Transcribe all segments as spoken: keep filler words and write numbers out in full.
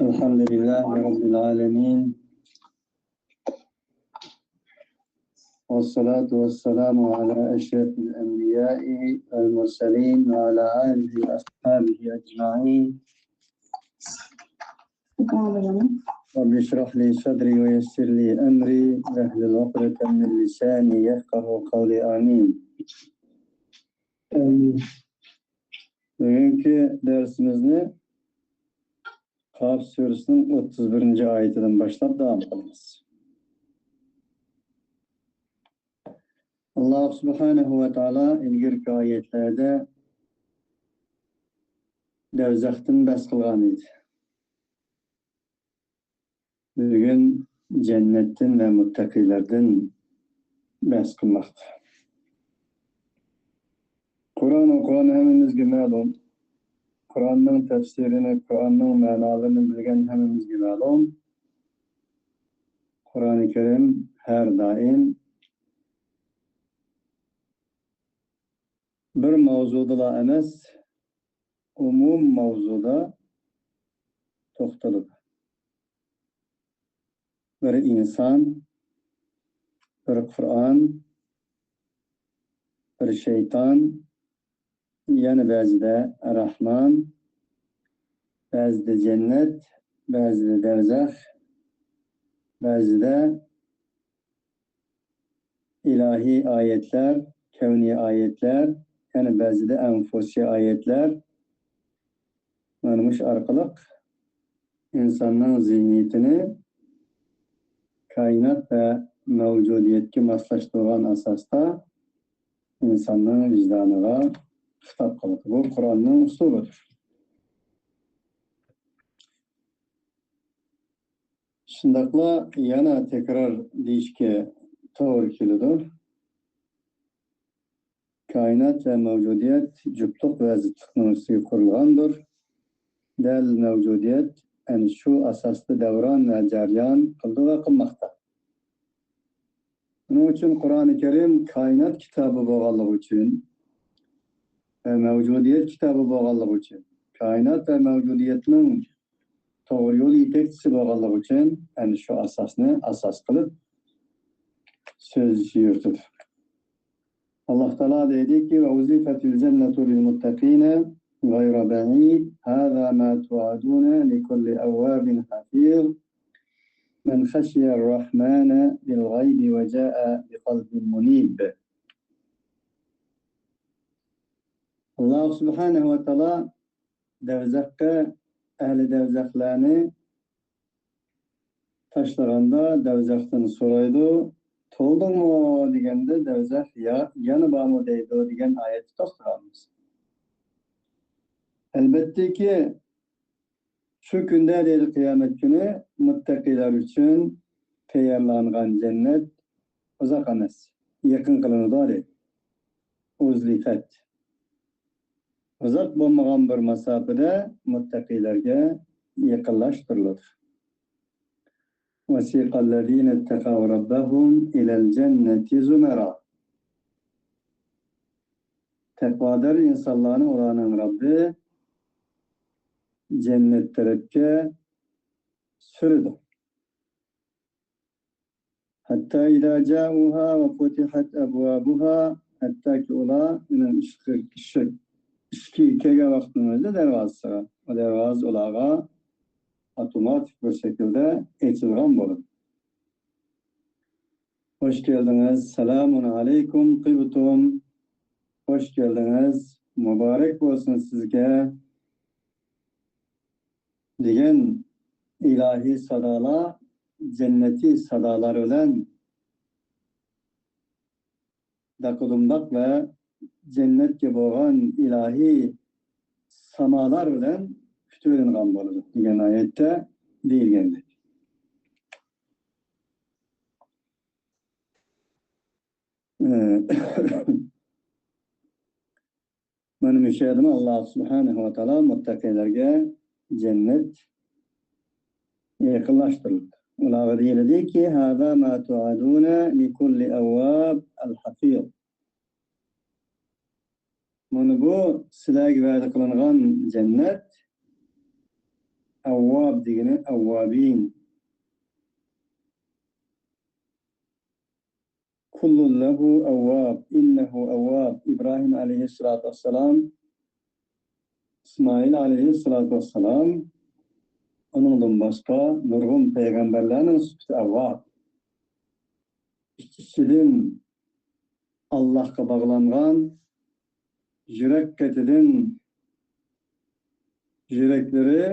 الحمد لله رب العالمين. والصلاة والسلام على أشرف الأنبياء والمرسلين وعلى آله وأصحابه أجمعين. رب اشرح لي صدري ويسر لي أمري واحلل عقدة من لساني يفقه قولي. آمين. بۈگۈنكى دەرسىمىزنى قاف سۈرىسىنىڭ ئوتتۇز بىرىنچى ئايىتىدىن باشلاپ داۋام قىلىمىز. ئاللاھ سۇبھانەھۇ ۋە تائالا ئىلگىرىكى ئايەتلەردە دوزاختىن بەھس قىلغان ئىدى. بۈگۈن جەننەتتىن ۋە مۇتتەقىيلەردىن بەھس قىلماقتا. قۇرئان ئوقۇغان ھەممىمىزگە مەلۇم. قۇرئاننىڭ تەپسىرىنى، قۇرئاننىڭ مەنالىرىنى بىلگەن ھەممىمىزگە مەلۇم. قۇرئانى كەرىم ھەر دائىم بىر ماۋزۇدىلا ئەمەس، ئومۇم ماۋزۇدا توختىلىدۇ. بىر ئىنسان، بىر قۇرئان، بىر شەيتان، يەنە بەزىدە راھمان، بەزىدە جەننەت، بەزىدە دوزاخ، بەزىدە ئىلاھىي ئايەتلەر، كەۋنىي ئايەتلەر، يەنە بەزىدە ئەنفۇسىي ئايەتلەر. مانا مۇشۇ ئارقىلىق ئىنساننىڭ زېھنىيىتىنى كائىنات ۋە مەۋجۇدىيەتكە ماسلاشتۇرغان ئاساستا ئىنساننىڭ ۋىجدانىغا خىتاب قىلىدۇ. بۇ قۇرئاننىڭ ئۇسلۇبىدۇر. شۇنداقلا يەنە تەكرار دېيىشكە توغرا كېلىدۇ. كائىنات ۋە مەۋجۇدىيەت جۈپلۇق ۋە زىتلىقنىڭ ئۈستىگە قۇرۇلغاندۇر. دەل مەۋجۇدىيەت ئەنە شۇ ئاساستا دەۋران ۋە جەريان قىلىدۇ ۋە قىلماقتا. شۇنىڭ ئۈچۈن قۇرئانى كەرىم كائىنات كىتابى بولغانلىقى ئۈچۈن ۋە مەۋجۇدىيەت كىتابى بولغانلىقى ئۈچۈن، كائىنات ۋە مەۋجۇدىيەتنىڭ توغرا يول يېتەكچىسى بولغانلىقى ئۈچۈن، ئەنە شۇ ئاساسنى ئاساس قىلىپ سۆز يۈرۈتىدۇ. ئاللاھ تائالا دەيدىكى، وأزلفت الجنة للمتقين غير بعيد هذا ما توعدون لكل أواب حفيظ من خشي الرحمن بالغيب وجاء بقلب منيب. ئاللاھ سۇبھانەھۇ ۋە تائالا دوزاخقا، ئەھلى دوزاخلارنى تاشلىغاندا دوزاختىن سورايدۇ، «تولدۇڭمۇ؟» دېگەندە، دوزاخ «يا، يەنە بارمۇ؟» دەيدۇ دېگەن ئايەتتە توختىغانمىز. ئەلبەتتىكى، شۇ كۈندە دەيدۇ، قىيامەت كۈنى مۇتتەقىيلار ئۈچۈن تەييارلانغان جەننەت ئۇزاق ئەمەس، يېقىن قىلىنىدۇ دەيدۇ. ئۇزلىفەت. ئۇزاق بولمىغان بىر مەساپىدە مۇتتەقىيلەرگە يېقىنلاشتۇرۇلىدۇ. وسيق الذين اتقوا ربهم إلى الجنة زمرا. تەقۋادار ئىنسانلارنى ئۇلارنىڭ رەببى جەننەت تەرەپكە سۈرىدۇ. حتى إذا جاءوها وفتحت أبوابها، ھەتتاكى ئۇلار ئۇنىڭ ئىشىكى، ئىشىك، ئىشىكىگە كەلگەن ۋاقىتنىڭ ئۆزىدە دەرۋازىسىغا، ئۇ دەرۋازا ئۇلارغا ئاپتوماتىك بىر شەكىلدە ئېچىلغان بولىدۇ. «خوش كەلدىڭىز، سالامۇن ئەلەيكۇم تىبتۇم.» «خوش كەلدىڭىز، مۇبارەك بولسۇن سىزگە» دېگەن ئىلاھىي سادالار، جەننىتىي سادالار بىلەن داقىدۇمداق ۋە جەننەتكە بولغان ئىلاھىي سامالار بىلەن كۈتۈۋېلىنغان بولىدۇ دېگەن ئايەتتە دېيىلگەندەك. مانا مۇشۇ يەردىمۇ ئاللاھ سۇبھانەھۇ ۋە تائالا مۇتتەقىيلەرگە جەننەت يېقىنلاشتۇرۇلدى. ئۇلارغا دېيىلدىكى، «هذا ما توعدون لكل أواب حفيظ.» مانا بۇ سىلەرگە ۋەدە قىلىنغان جەننەت، ئەۋۋاب دېگىنى ئەۋۋابىن. كل له أواب، إنه أواب. ئىبراھىم ئەلەيھىسسالاتۇ ۋەسسالام، ئىسمائىل ئەلەيھىسسالاتۇ ۋەسسالام، ئۇنىڭدىن باشقا نۇرغۇن پەيغەمبەرلەرنىڭ سۈپىتى ئەۋۋاب. ئىچ-ئىچىدىن ئاللاھقا باغلانغان، يۈرەك قېتىدىن يۈرەكلىرى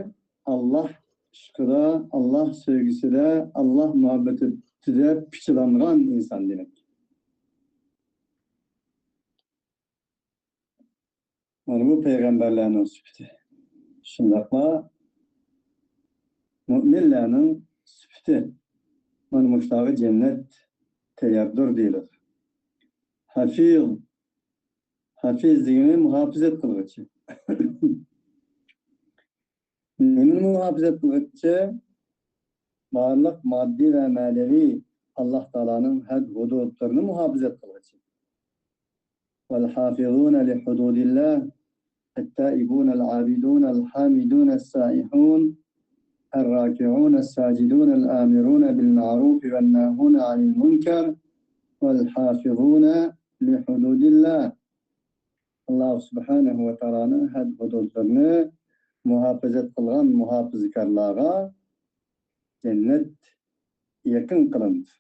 ئاللاھ ئىشقىدا، ئاللاھ سۆيگۈسىدە، ئاللاھ مۇھەببىتىدە پىچىلانغان ئىنسان دېمەك. مانا بۇ پەيغەمبەرلەرنىڭ سۈپىتى. شۇنداقلا مۆمىنلەرنىڭ سۈپىتى. مانا مۇشۇلارغا جەننەت تەيياردۇر دېيىلىدۇ. ھەفىز، ھەفىز دېگىنى مۇھاپىزەت قىلغۇچى. نېمىنى مۇھاپىزەت قىلغۇچى؟ بارلىق ماددىي ۋە مەنىۋى ئاللاھ تائالانىڭ ھەد-ھۇدۇدلىرىنى مۇھاپىزەت قىلغۇچى. والحافظون لحدود الله، التائبون العابدون الحامدون السائحون، الراكعون الساجدون الآمرون بالمعروف والناهون عن المنكر، والحافظون لحدود الله. ئاللاھ سۇبھانەھۇ ۋە تائالانىڭ ھەد-ھۇدۇدلىرىنى مۇھاپىزەت قىلغان مۇھاپىزىكارلارغا جەننەت يېقىن قىلىنىدۇ.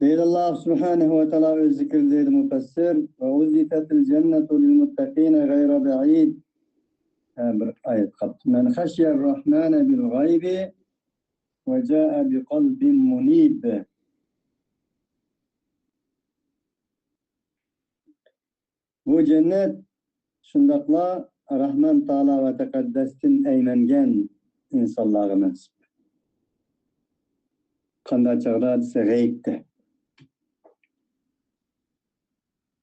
دەيدۇ ئاللاھ سۇبھانەھۇ ۋە تائالا ئۆز زىكرىدە دەيدۇ مۇپەسسىر، وأزلفت الجنة للمتقين غير بعيد. ھە، بىر ئايەت قاپتۇ. من خشي الرحمن بالغيب وجاء بقلب منيب. بۇ جەننەت شۇنداقلا راھمان تائالا ۋە تەقەددەستىن ئەيمەنگەن ئىنسانلارغا مەنسۇپ. قانداق چاغدا دېسە، غەيىبتە.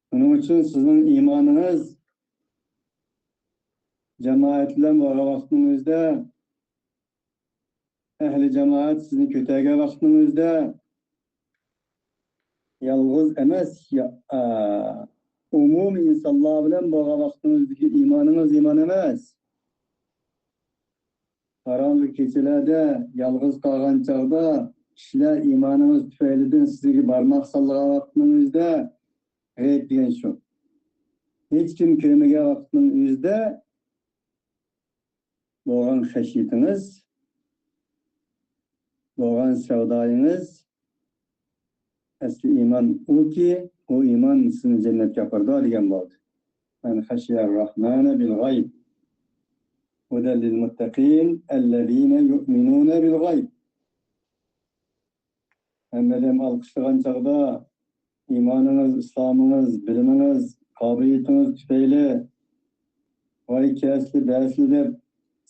شۇنىڭ ئۈچۈن سىزنىڭ ئىمانىڭىز جامائەت بىلەن بولغان ۋاقتىڭىزدا، ئەھلى جامائەت سىزنى كۆتەرگەن ۋاقتىڭىزدا، يالغۇز ئەمەس، يا-، ئا، ئومۇمىي ئىنسانلار بىلەن بولغان ۋاقتىڭىزدىكى ئىمانىڭىز ئىمان ئەمەس. قاراڭغۇ كېچىلەردە يالغۇز قالغان چاغدا، كىشىلەر ئىمانىڭىز تۈپەيلىدىن سىزگە بارماق سالغان ۋاقتىڭىزدا، غەيىب دېگەن شۇ. ھېچكىم كۆرمىگەن ۋاقىتنىڭ ئۆزىدە بولغان خەشيىتىڭىز، بولغان سەۋدايىڭىز، ئەسلى ئىمان ئۇكى، ئۇ ئىمان سىزنى جەننەتكە ئاپىرىدۇ دېگەن بولدى. من خشي الرحمن بالغيب. هدى للمتقين الذين يؤمنون بالغيب. ھەممەيلەن ئالقىشلىغان چاغدا ئىمانىڭىز، ئىسلامىڭىز، بىلىمىڭىز، قابىلىيىتىڭىز تۈپەيلى، ۋاي كەسلى بەسلى دەپ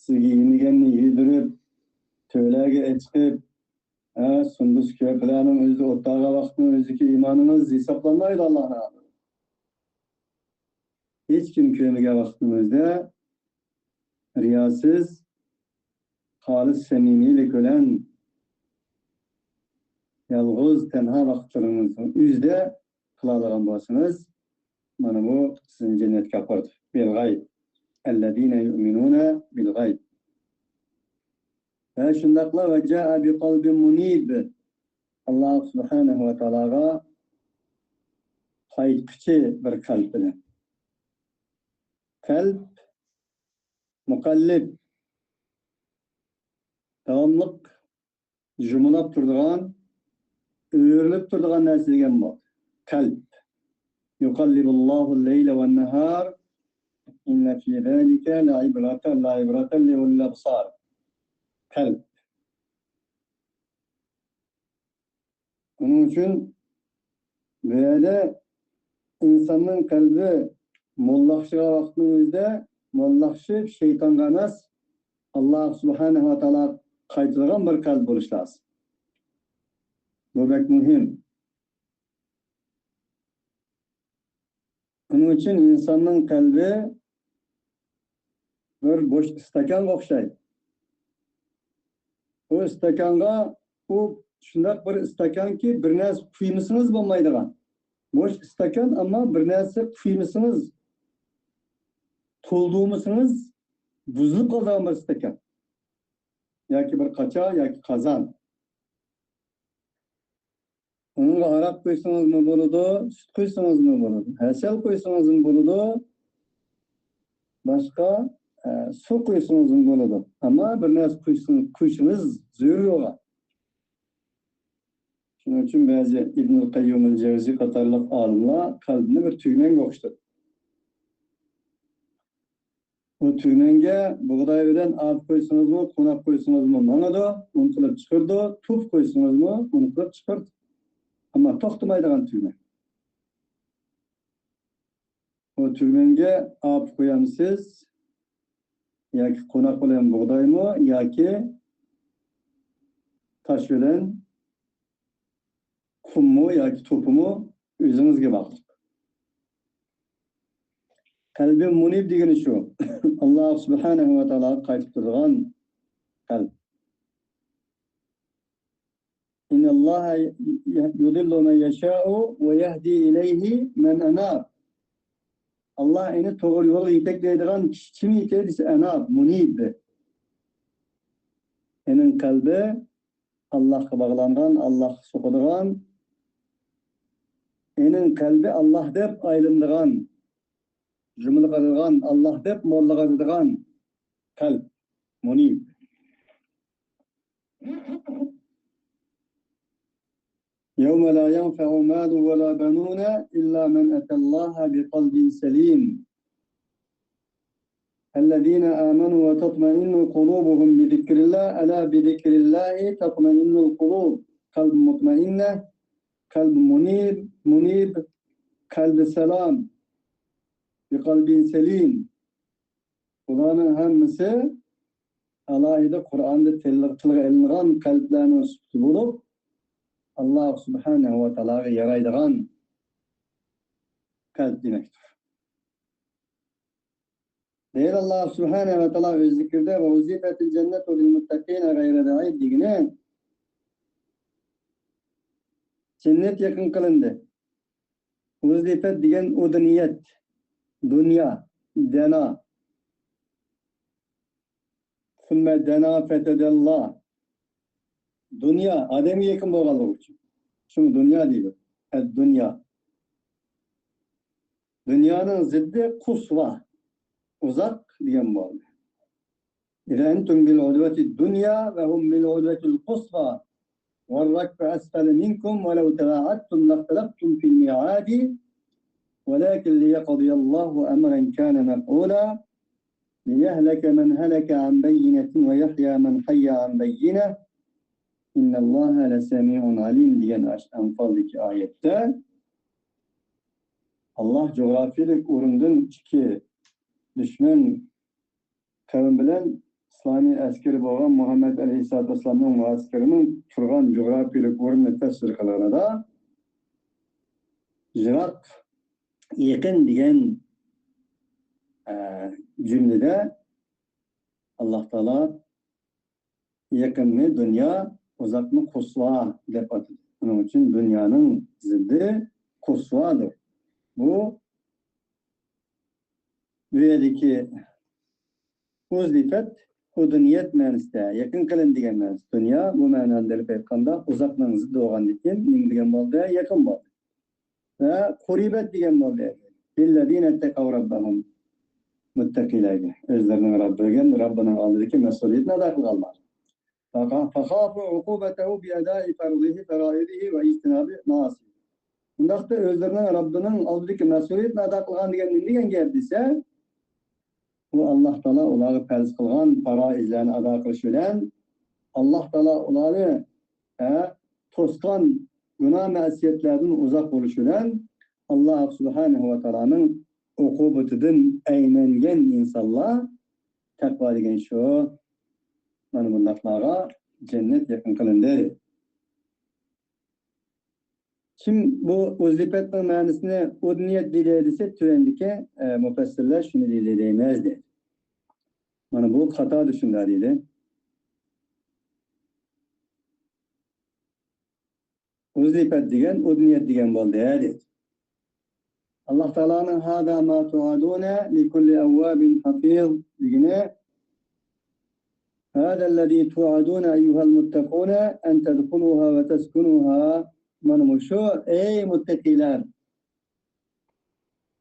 سىزگە يېمىگەننى يېدۈرۈپ، تۆلەرگە ئەچىقىپ، ھە، سۇندۇس كۆرپىلەرنىڭ ئۆزى ئولتۇرغان ۋاقىتنىڭ ئۆزىدىكى ئىمانىڭىز ھېسابلانمايدۇ ئاللاھنىڭ ئالدىدا. ھېچكىم كۆرمىگەن ۋاقىتنىڭ ئۆزىدە رىياسىز، خالىس سەمىمىيلىك بىلەن يالغۇز تەنھا ۋاقىتلىرىڭىزنىڭ ئۆزىدە قىلالىغان بولسىڭىز، مانا بۇ سىزنى جەننەتكە ئاپىرىدۇ. بالغيب. الذين يؤمنون بالغيب. ۋە شۇنداقلا وجاء بقلب منيب. ئاللاھ سۇبھانەھۇ ۋە تائالاغا قايتقۇچى بىر قەلب بىلەن. قەلب، مۇقەللىب، داۋاملىق يۇمىلاپ تۇرىدىغان، ئۆرۈلۈپ تۇرىدىغان نەرسە دېگەن بۇ. قەلب. يقلب الله الليل والنهار إن في ذلك لعبرة، لعبرة لأولي الأبصار. قەلب. ئۇنىڭ ئۈچۈن بۇ يەردە ئىنساننىڭ قەلبى موللاقشىغان ۋاقىتنىڭ ئۆزىدە موللاقشىپ، شەيتانغا ئەمەس، ئاللاھ سۇبھانەھۇ ۋە تائالاغا قايتىدىغان بىر قەلب بولۇش لازىم. بۇ بەك مۇھىم. ئۇنىڭ ئۈچۈن ئىنساننىڭ قەلبى بىر بوش ئىستاكانغا ئوخشايدۇ. بۇ ئىستاكانغا، ئۇ شۇنداق بىر ئىستاكانكى، بىر نەرسە قۇيمىسىڭىز بولمايدىغان. بوش ئىستاكان، ئەمما بىر نەرسە قۇيمىسىڭىز، تولدۇرمىسىڭىز، بۇزۇلۇپ قالىدىغان بىر ئىستاكان ياكى بىر قاچا ياكى قازان. ئۇنىڭغا ھاراق قۇيسىڭىزمۇ بولىدۇ، سۈت قۇيسىڭىزمۇ بولىدۇ، ھەسەل قۇيسىڭىزمۇ بولىدۇ، باشقا، ئە، سۇ قۇيسىڭىزمۇ بولىدۇ. ئەمما بىر نەرسە قۇيسىڭ-، قۇيۇشىڭىز زۆرۈر بولغان. شۇنىڭ ئۈچۈن بەزى ئىبنۇل قەييۇمۇل جەۋزى قاتارلىق ئالىملار قەلبنى بىر تۈگمەنگە ئوخشىتىدۇ. بۇ تۈگمەنگە بۇغداي بىلەن ئاپا قويسىڭىزمۇ، قوناق قويسىڭىزمۇ ماڭىدۇ، ئۇن قىلىپ چىقىرىدۇ، توپا قويسىڭىزمۇ ئۇن قىلىپ چىقىرىدۇ. ئەمما توختىمايدىغان تۈگمەن. بۇ تۈگمەنگە ئاپا قويامسىز ياكى قوناق بىلەن بۇغدايمۇ ياكى تاش بىلەن قۇممۇ ياكى توپىمۇ ئۆزىڭىزگە باغلىق. قەلبى مۇنىب دېگىنى شۇ. ئاللاھ سۇبھانەھۇ ۋە تائالاغا قايتىپ تۇرىدىغان قەلب. إن الله يضل من يشاء ويهدي إليه من أناب. ئاللاھ ئېنى توغرا يولغا يېتەكلەيدىغان كىشى كىم ئىكەن دېسە، ئەناب، مۇنىب. ئېنىڭ قەلبى ئاللاھقا باغلانغان، ئاللاھقا سوقىدىغان، ئېنىڭ قەلبى ئاللاھ دەپ ئايلىنىدىغان، جۇملىغا قارىغان، ئاللاھ دەپ موللاغا قارىغان قەلب، مۇنىب. يوم لا ينفع مال ولا بنون إلا من أتى الله بقلب سليم. الذين آمنوا وتطمئن قلوبهم بذكر الله، ألا بذكر الله تطمئن القلوب. قەلب مۇتمەئىننە، قەلب مۇنىب، مۇنىب، قەلب سالام، بقلب سليم. بۇلارنىڭ ھەممىسى ئالاھىدە قۇرئاندا تىلغا، تىلغا ئېلىنغان قەلبلەرنىڭ سۈپىتى بولۇپ، ئاللاھ سۇبھانەھۇ ۋە تائالاغا يارايدىغان قەلب دېمەكتۇر. دەيدۇ ئاللاھ سۇبھانەھۇ ۋە تائالا ئۆز زىكرىدە، وأزلفت الجنة للمتقين غير بعيد دېگىنى، جەننەت يېقىن قىلىندى. ئۇزلىفەت دېگەن ئۇدنىيەت، دۇنيا، دەنا. ثم دنا فتدلى. دۇنيا ئادەمگە يېقىن بولغانلىقى ئۈچۈن. شۇڭا دۇنيا دەيدۇ. ئەد-دۇنيا. دۇنيانىڭ زىددى قۇسۋا. ئۇزاق دېگەن بولدى. إذا أنتم بالعدوة الدنيا وهم بالعدوة القصوى والركب أسفل منكم ولو تواعدتم لاختلفتم في الميعاد ولكن ليقضي الله أمرا كان مفعولا ليهلك من هلك عن بينة ويحيى من حي عن بينة إن الله لسميع عليم دېگەن ئاشۇ ئەنفالدىكى ئايەتتە ئاللاھ جۇغراپىيىلىك ئورۇندىن ئىككى دۈشمەن قەۋم بىلەن ئىسلامىي ئەسكىرى بولغان مۇھەممەد ئەلەيھىسسالاتۇ ۋەسسالامنىڭ مۇئەسكىرىنىڭ تۇرغان جۇغراپىيىلىك ئورنىنى تەپسىر قىلغىنىدا، يىراق، يېقىن دېگەن، ئە، جۈملىدە ئاللاھ تائالا يېقىننى دۇنيا، ئۇزاقنى قۇسۋا دەپ ئاتىدى. شۇنىڭ ئۈچۈن دۇنيانىڭ زىددى قۇسۋادۇر. بۇ بۇ يەردىكى ئۇزلىفەت، ئۇدنىيەت مەنىسىدە، يېقىن قىلىن دېگەن مەنىسى. دۇنيا بۇ مەنىدە ئېلىپ ئېيتقاندا، ئۇزاقنىڭ زىددى بولغاندىكىن، نېمە دېگەن بولدى؟ يېقىن بولدى. ۋە قۇرىبەت دېگەن بولدى. للذين اتقوا ربهم. مۇتتەقىلەرگە، ئۆزلىرىنىڭ رەببىگە، رەببىنىڭ ئالدىدىكى مەسئۇلىيىتىنى ئادا قىلغانلار. فخافوا عقوبته بأداء فرضه فرائضه واجتناب معاصيه. ئۇنداقتا ئۆزلىرىنىڭ رەببىنىڭ ئالدىدىكى مەسئۇلىيىتىنى ئادا قىلغان دېگەن نېمە دېگەن گەپ دېسە، بۇ ئاللاھ تائالا ئۇلارغا پەرز قىلغان پارائىزلەرنى ئادا قىلىش بىلەن، ئاللاھ تائالا ئۇلارنى، ھە، توسقان گۇناھ مەسىيەتلەردىن ئۇزاق بولۇش بىلەن، ئاللاھ سۇبھانەھۇ ۋە تائالانىڭ ئوقۇبىتىدىن ئەيمەنگەن ئىنسانلار تەقۋا دېگەن شۇ. مانا بۇنداقلارغا جەننەت يېقىن قىلىندى. كىم بۇ ئۇزلىپەتنىڭ مەنىسىنى ئۇدنىيەت دېدى دېسە، تۆۋەندىكى، ئە، مۇپەسسىرلەر شۇنى دېدى دەيمىز دەيدۇ. مانا بۇ قاتادە شۇنداق دېدى. ئۇزلىپەت دېگەن ئۇدنىيەت دېگەن بولدى، دېدى. ئاللاھ تائالانىڭ «هذا ما توعدون لكل أواب حفيظ» دېگىنى، «هذا الذي توعدون أيها المتقون أن تدخلوها وتسكنوها». مانا مۇشۇ، ئەي مۇتتەقىلەر،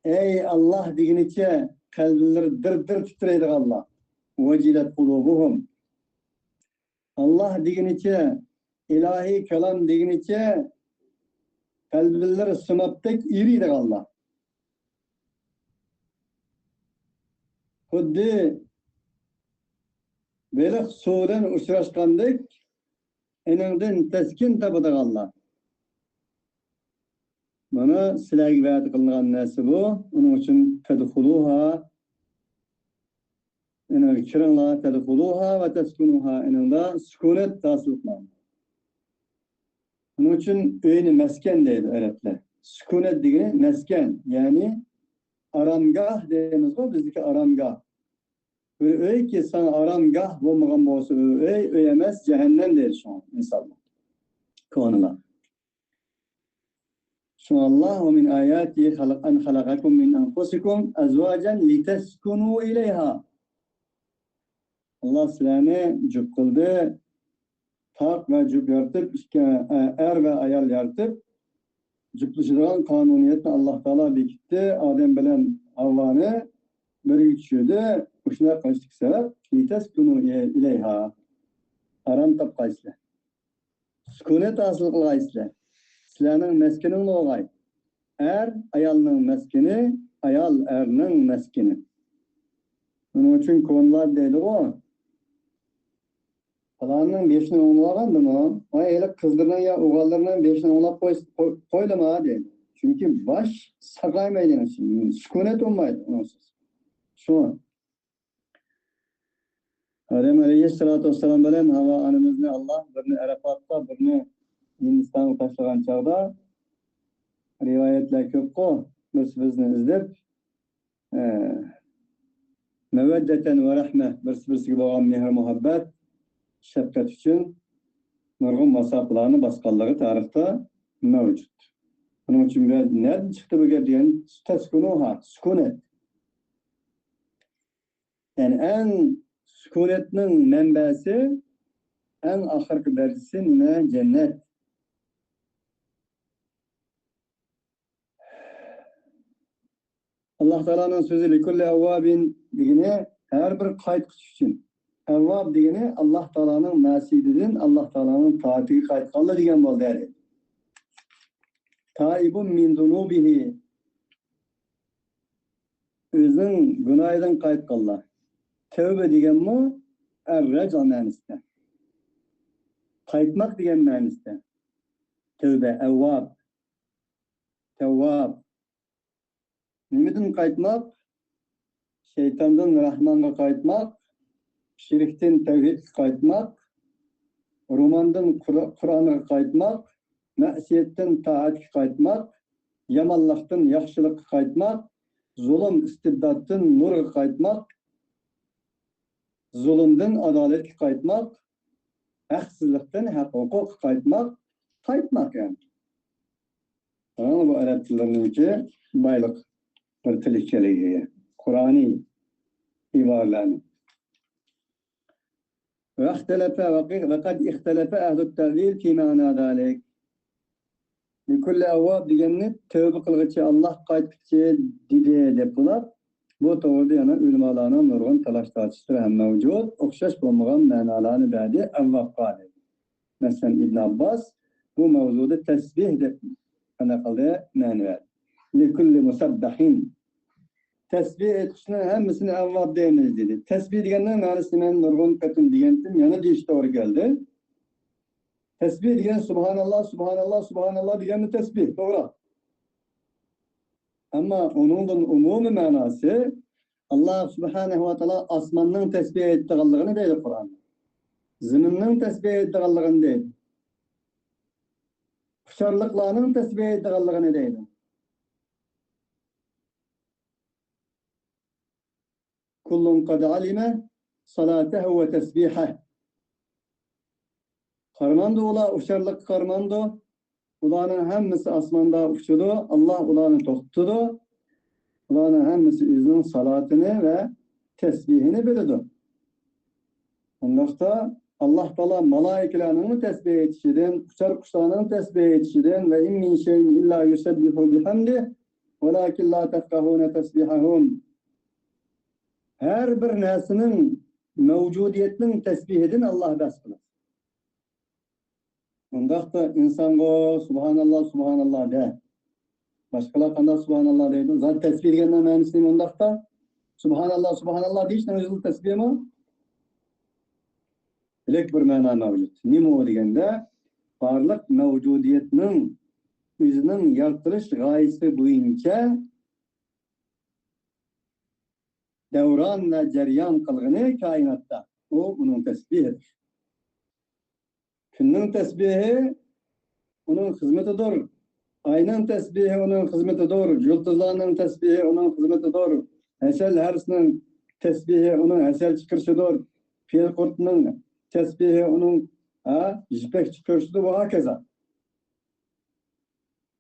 ئەي ئاللاھ دېگىنىچە قەلبلىرى دىر-دىر تىترەيدىغانلار، «وجلت قلوبهم». ئاللاھ دېگىنىچە، ئىلاھىي كالام دېگىنىچە قەلبلىرى سىمابتەك ئېرىيدىغانلار. خۇددى بېلىق سۇ بىلەن ئۇچراشقاندەك، ئېنىڭدىن تەسكىن تاپىدىغانلار. مانا سىلەرگە ۋەدە قىلىنغان نەرسە بۇ. ئۇنىڭ ئۈچۈن تەدخۇلۇھا، ئېنىڭغا كىرىڭلار، تەدخۇلۇھا ۋە تەسكۇنۇھا، ئېنىڭدا سۈكۈنەت ھاسىل قىلىڭلار. ئۇنىڭ ئۈچۈن ئۆينى مەسكەن دەيدۇ ئەرەبلەر. سۈكۈنەت دېگىنى مەسكەن، يەنى ئارامگاھ دەيمىزغۇ بىزدىكى ئارامگاھ. بىر ئۆيكى ساڭا ئارامگاھ بولمىغان بولسا، ئۆي، ئۆي ئەمەس، جەھەننەم دەيدۇ شۇڭا ئىنسانلار. كونىلار. شۇڭا ئاللاھ، «ومن آياته خلق، أن خلقكم من أنفسكم أزواجا لتسكنوا إليها». ئاللاھ سىلەرنى جۈپ قىلدى، تاق ۋە جۈپ يارىتىپ، ئىككى، ئە، ئەر ۋە ئايال يارىتىپ، جۈپلىشىدىغان قانۇنىيەتنى ئاللاھ تائالا بېكىتتى، ئادەم بىلەن ھاۋانى بىرگە چۈشۈردى. مۇشۇنداق قىلىشتىكى سەۋەب، لتسكنوا إليها، ئارام تاپقايسىلەر. سۈكۈنەت ھاسىل قىلغايسىلەر. سىلەرنىڭ مەسكىنىڭلار بولغاي. ئەر ئايالنىڭ مەسكىنى، ئايال ئەرنىڭ مەسكىنى. شۇنىڭ ئۈچۈن كونىلار دەيدىغۇ، پالاننىڭ بېشىنى ئوڭلىۋالغاندىمۇ، ۋاي، ھېلىقى قىزلىرىنىڭ يا ئوغۇللىرىنىڭ بېشىنى ئوڭلاپ قوي-، قوي-، قويلىما دەيدۇ. چۈنكى باش ساقايمايدۇ، سۈكۈنەت بولمايدۇ ئۇنىڭسىز. شۇ. ئادەم ئەلەيھىسسالاتۇ ۋەسسالام بىلەن ھاۋا ئانىمىزنى ئاللاھ بىرنى ئەرەپاتقا، بىرنى ھىندىستانغا تاشلىغان چاغدا رىۋايەتلەر كۆپقۇ، بىرسى بىرسىنى ئىزدەپ، ئە، مەۋەددەتەن ۋە رەھمە، بىرسى بىرسىگە بولغان مېھىر مۇھەببەت، شەپقەت ئۈچۈن نۇرغۇن ماساپىلارنى باسقانلىقى تارىختا مەۋجۇت. ئۇنىڭ ئۈچۈن بۇ يەر نەدىن چىقتى بۇ گەپ دېگەن، تەسكۇنۇھا، سۈكۈنەت. يەنى ئەڭ سۈكۈنەتنىڭ مەنبەسى، ئەڭ ئاخىرقى دەرىجىسى نېمە؟ جەننەت. ئاللاھ تائالانىڭ سۆزى لىكۇللى ئەۋۋابىن دېگىنى ھەر بىر قايتقۇچى ئۈچۈن. ئەۋۋاب دېگىنى ئاللاھ تائالانىڭ مەسىيىتىدىن ئاللاھ تائالانىڭ تائىتىگە قايتقانلار دېگەن بولدى. يەنى تائىبۇن مىن زۇنۇبىھى. ئۆزىنىڭ گۇناھىدىن قايتقانلار. تەۋبە دېگەنمۇ ئەر-رەجئ مەنىسىدە. قايتماق دېگەن مەنىسىدە. تەۋبە، ئەۋۋاب، تەۋۋاب. نېمىدىن قايتماق؟ شەيتاندىن راھمانغا قايتماق، شىركتىن تەۋھىدكە قايتماق، روماندىن قۇر-، قۇرئانغا قايتماق، مەسىيەتتىن تائەتكە قايتماق، يامانلىقتىن ياخشىلىققا قايتماق، زۇلۇم، ئىستىبدادتىن نۇرغا قايتماق، زۇلۇمدىن ئادالەتكە قايتماق، ھەقسىزلىقتىن ھەق ھوقۇققا قايتماق، قايتماق يەنى. ھە، بۇ ئەرەب تىللىرىنىڭكى بايلىق بىر تىل ئىكەنلىكىگە قۇرئانىي ئىبارىلەرنى. ۋەختەلەپە، ۋەقەد ئىختەلەپە ئەھلۇت تەۋىل فى مەنا زالىك. لىكۇللى ئەۋۋاب دېگەننى تەۋبە قىلغۇچى، ئاللاھقا قايتقۇچى دېدى دەپ بولۇپ، بۇ توغرىدا يەنە ئۆلىمالارنىڭ نۇرغۇن تالاش-تارتىشلىرى ھەم مەۋجۇت، ئوخشاش بولمىغان مەنالارنى بەردى ئەۋۋابقا دەيدۇ. مەسىلەن، ئىبن ئابباس بۇ مەۋزۇدا تەسبىھ دەپ قانداق قىلدى؟ مەنە بەردى. لىكۇللى مۇسەببەھىن. تەسبىھ ئېيتقۇچىنىڭ ھەممىسىنى ئەۋۋاب دەيمىز دېدى. تەسبىھ دېگەننىڭ مەنىسىنى مەن نۇرغۇن قېتىم دېگەنتىم، يەنە دېيىش توغرا كەلدى. تەسبىھ دېگەن سۇبھاناللا، سۇبھاناللا، سۇبھاناللا دېگەنمۇ تەسبىھ، توغرا. ئەمما ئۇنىڭدىن ئومۇمىي مەناسى، ئاللا سۇبھانەھۇ ۋە تائالا ئاسماننىڭ تەسبىھ ئېيتىدىغانلىقىنى دەيدۇ قۇرئان. زېمىننىڭ تەسبىھ ئېيتىدىغانلىقىنى دەيدۇ. ئۇچارلىقلارنىڭ تەسبىھ ئېيتىدىغانلىقىنى دەيدۇ. كل قد علم صلاته وتسبيحه. قارىمامدۇ ئۇلار، ئۇچارلىققا قارىمامدۇ؟ ئۇلارنىڭ ھەممىسى ئاسماندا ئۇچىدۇ، ئاللا ئۇلارنى توختىتىدۇ. بۇلارنىڭ ھەممىسى ئۆزىنىڭ سالاتىنى ۋە تەسبىھىنى بىلىدۇ. ئۇنداقتا ئاللاھ تائالا مالائىكىلەرنىڭمۇ تەسبىھ ئېيتىشىدىن، ئۇچار قۇشلارنىڭ تەسبىھ ئېيتىشىدىن، وَإِن مِّن شَيْءٍ إِلَّا يُسَبِّحُ بِحَمْدِهِ وَلَٰكِن لَّا تَفْقَهُونَ تَسْبِيحَهُمْ. ھەر بىر نەرسىنىڭ مەۋجۇدىيەتنىڭ تەسبىھىدىن ئاللاھ بەھس قىلىدۇ. ئۇنداقتا ئىنسانغۇ سۇبھاناللاھ، سۇبھاناللاھ دە. باشقىلار قانداق سۇبھاناللاھ دەيدۇ؟ زادى تەسبىھ دېگەننىڭ مەنىسى نېمە ئۇنداقتا؟ سۇبھاناللاھ، سۇبھاناللاھ دېيىشنىڭ ئۆزى تەسبىھمۇ؟ بەك بىر مەنا مەۋجۇت. نېمە ئۇ دېگەندە، بارلىق مەۋجۇدىيەتنىڭ ئۆزىنىڭ يارىتىلىش غايىسى بويىچە دەۋران ۋە جەريان قىلغىنى كائىناتتا. ئۇ ئۇنىڭ تەسبىھىدۇر. كۈننىڭ تەسبىھى ئۇنىڭ خىزمىتىدۇر. ئاينىڭ تەسبىھى ئۇنىڭ خىزمىتىدۇر. يۇلتۇزلارنىڭ تەسبىھى ئۇنىڭ خىزمىتىدۇر. ھەسەل ھەرىسىنىڭ تەسبىھى ئۇنىڭ ھەسەل چىقىرىشىدۇر. پىل قۇرتنىڭ تەسبىھى ئۇنىڭ، ھە، يىپەك چىقىرىشىدۇر، ۋە ھاكازا.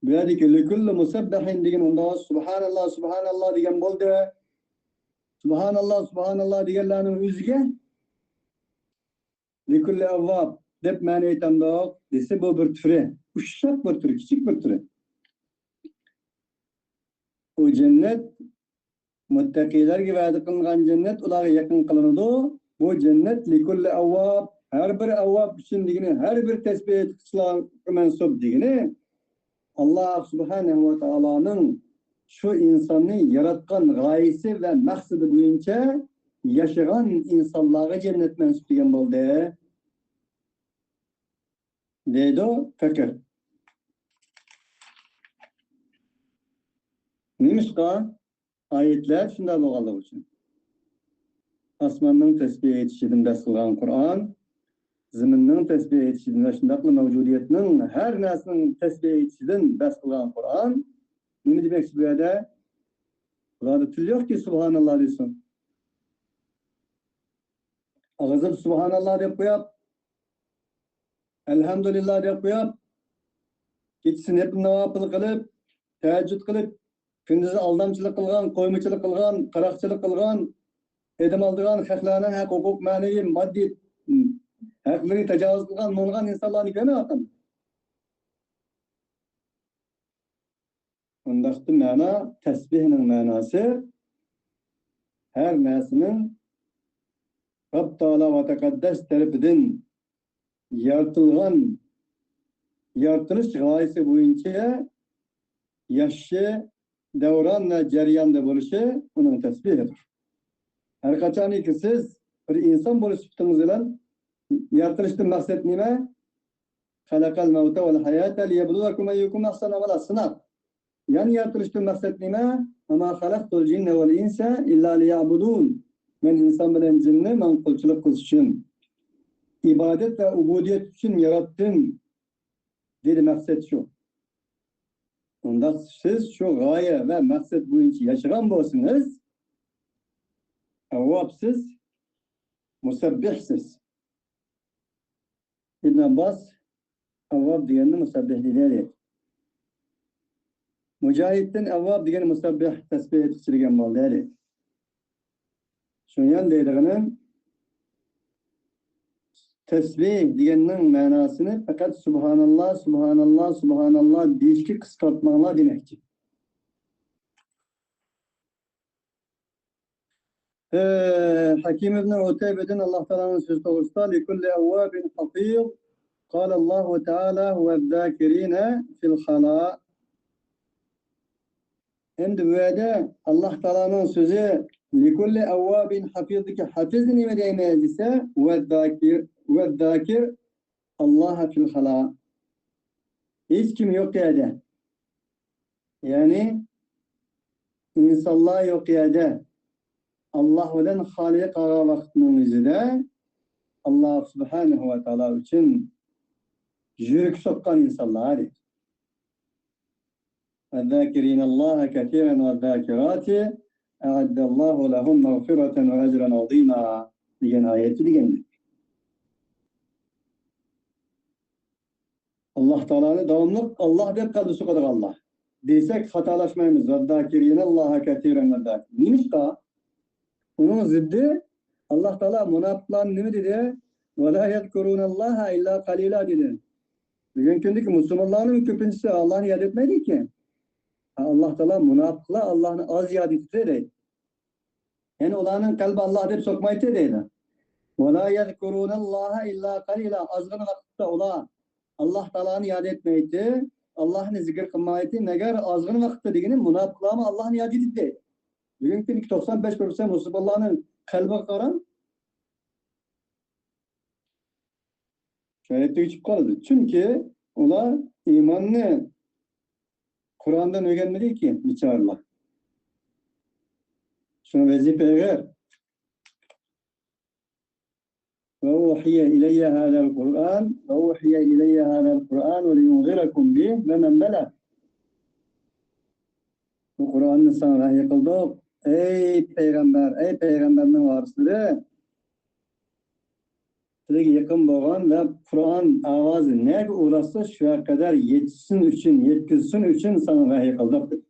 بۇ يەردىكى لىكۇللى مۇسەببىھىن دېگەن ئۇنداق سۇبھاناللاھ، سۇبھاناللاھ دېگەن بولدى. سۇبھاناللاھ، سۇبھاناللاھ دېگەنلەرنىڭ ئۆزىگە لىكۇللى ئەۋۋاب دەپ مەنە ئېيتامدۇق دېسە، بۇ بىر تۈرى. ئۇششاق بىر تۈرى، كىچىك بىر تۈرى. ئۇ جەننەت مۇتتەقىيلەرگە ۋەدە قىلىنغان جەننەت ئۇلارغا يېقىن قىلىنىدۇ. بۇ جەننەت لىكۇللى ئەۋۋاب، ھەر بىر ئەۋۋاب ئۈچۈن دېگىنى ھەر بىر تەسبىھ ئېيتقۇچىلارغا مەنسۇپ دېگىنى، ئاللاھ سۇبھانەھۇ ۋە تائالانىڭ شۇ ئىنساننى ياراتقان غايىسى ۋە مەقسىتى بويىچە ياشىغان ئىنسانلارغا جەننەت مەنسۇپ دېگەن بولدى، دەيدۇ پەقىر. نېمىشقا؟ ئايەتلەر شۇنداق بولغانلىقى ئۈچۈن. ئاسماننىڭ تەسبىھ ئېيتىشىدىن بەھس قىلغان قۇرئان، زېمىننىڭ تەسبىھ ئېيتىشىدىن ۋە شۇنداقلا مەۋجۇدىيەتنىڭ ھەر نەرسىنىڭ تەسبىھ ئېيتىشىدىن بەھس قىلغان قۇرئان نېمە دېمەكچى بۇ يەردە؟ بۇلاردا تىل يوقكى، سۇبھاناللاھ دېسۇن. ئاغزىدا سۇبھاناللاھ دەپ قويۇپ، ئەلھەمدۇلىللاھ دەپ قويۇپ، كېچىسى نەپىل ناۋاپىل قىلىپ، تەھەججۇد قىلىپ، كۈندۈزى ئالدامچىلىق قىلغان، قويمىچىلىق قىلغان، قاراقچىلىق قىلغان، ئادەم ئالدىغان، خەقلەرنىڭ ھەق ھوقۇق مەنىۋى ماددىي ھەقلىرىنى تاجاۋۇز قىلغان، مىڭلىغان ئىنسانلارنى كۆرمەيۋاتىمىز. ئۇنداقتا مەنا، تەسبىھنىڭ مەناسى ھەر نەرسىنىڭ رەب تائالا ۋە تەقەددەس تەرىپىدىن يارىتىلغان، يارىتىلىش غايىسى بويىچە ياشىشى، دەۋران ۋە جەرياندا بولۇشى ئۇنىڭ تەسبىھىدۇر. ھەر قاچانكى سىز بىر ئىنسان بولۇش سۈپىتىڭىز بىلەن يارىتىلىشتىن مەقسەت نېمە؟ خەلەقەل مەۋتە ۋەل ھاياتە لىيەبلۇۋەكۇم ئەييۇكۇم ئەھسەنۇ ئەمەلا، سىناق. يەنى يارىتىلىشتىن مەقسەت نېمە؟ ۋەما خەلەقتۇل جىننە ۋەل ئىنسە ئىللا لىيەبۇدۇن. مەن ئىنسان بىلەن جىننى ماڭا قۇلچىلىق قىلىش ئۈچۈن، ئىبادەت ۋە ئۇبۇدىيەت ئۈچۈن ياراتتىم، دېدى. مەقسەت شۇ. ئۇنداق سىز شۇ غايە ۋە مەقسەت بويىچە ياشىغان بولسىڭىز، ئەۋۋابسىز، مۇسەببىھسىز. ئىبن ئابباس ئەۋۋاب دېگەننى مۇسەببىھ دېدى. مۇجاھىدتىن ئەۋۋاب دېگەن مۇسەببىھ، تەسبىھ ئېيتقۇچى دېگەن بولدى، دەيدۇ. شۇڭيەن دەيدىغىنىم، تەسبىھ دېگەننىڭ مەناسىنى پەقەت سۇبھاناللا، سۇبھاناللا، سۇبھاناللا دېيىشكە قىسقارتماڭلار دېمەكچى. ئى، ھەكىم ئىبن ئۇتەيبىدىن، ئاللا تائالانىڭ سۆزى توغرىسىدا، لىكۇللى ئەۋۋابىن ھەفىز، قالاللاھۇ تائالا، ۋەززاكىرىنە فىل خالا. ئەمدى بۇ يەردە ئاللا تائالانىڭ سۆزى، لىكۇللى ئەۋۋابىن ھەفىزدىكى ھەفىز نېمە دەيمىز دېسە، ۋەززاكىر، ۋەززاكىر ئاللاھە فىل خالا. ھېچ كىم يوق يەردە. يەنى ئىنسانلار يوق يەردە ئاللا بىلەن خالىي قالغان ۋاقىتنىڭ ئۆزىدە ئاللا سۇبھانەھۇ ۋە تائالا ئۈچۈن يۈرىكى سوققان ئىنسانلار دەيدۇ. ۋەززاكىرىنەللاھە كەسىرەن ۋەززاكىراتى ئەئەددەللاھۇ لەھۇم مەغفىرەتەن ۋە ئەجرەن ئەزىما دېگەن ئايەتتە دېگەندەك. ئاللا تائالانى داۋاملىق ئاللا دەپ قەلبى سوقىدىغانلار. دېسەك خاتالاشمايمىز. «ۋەززاكىرىنەللاھە كەسىرەن ۋەززاكىرات.» نېمىشقا؟ ئۇنىڭ زىددى، ئاللاھ تائالا مۇناپىقلارنى نېمە دېدى؟ «ۋەلا يەزكۇرۇنەللاھە ئىللا قەلىلا» دېدى. بۈگۈنكى كۈندىكى مۇسۇلمانلارنىڭ كۆپىنچىسى ئاللاھنى ياد ئەتمەيدىكەن. ئاللاھ تائالا مۇناپىقلار ئاللاھنى ئاز ياد ئېتىدۇ دەيدۇ. يەنى ئۇلارنىڭ قەلبى ئاللاھ دەپ سوقمايتتى دەيدۇ. «ۋەلا يەزكۇرۇنەللاھە ئىللا قەلىلا.» ئازغىنا ۋاقىتتا ئۇلار ئاللاھ تائالانى ياد ئەتمەيتتى، ئاللاھنى زىكىر قىلمايتتى، مەگەر ئازغىنا ۋاقىتتا دېگىنى مۇناپىقلارمۇ ئاللاھنى ياد ئېتىدۇ دەيدۇ. بۈگۈنكى كۈندىكى توقسان بەش پىرسەنت مۇسۇلمانلارنىڭ قەلبىگە قاراڭ. شۇ يەردە تۈگىتىپ قالىدۇ. چۈنكى ئۇلار ئىماننى قۇرئاندىن ئۆگەنمىدىكى، بىچارىلار. شۇڭا ۋەزىپە ئېغىر. «وأوحي إلي هذا القرآن، وأوحي إلي هذا القرآن لأنذركم به ومن بلغ.» بۇ قۇرئاننى ساڭا ۋەھىي قىلدۇق، ئەي پەيغەمبەر، ئەي پەيغەمبەرنىڭ ۋارىسلىرى، سىلەرگە يېقىن بولغان ۋە قۇرئان ئاۋازى نەگە ئۇرۇلسا، شۇ قەدەر يەتكۈزسۇن ئۈچۈن، يەتكۈزسۇن ئۈچۈن ساڭا ۋەھىي قىلدۇق، دېدى.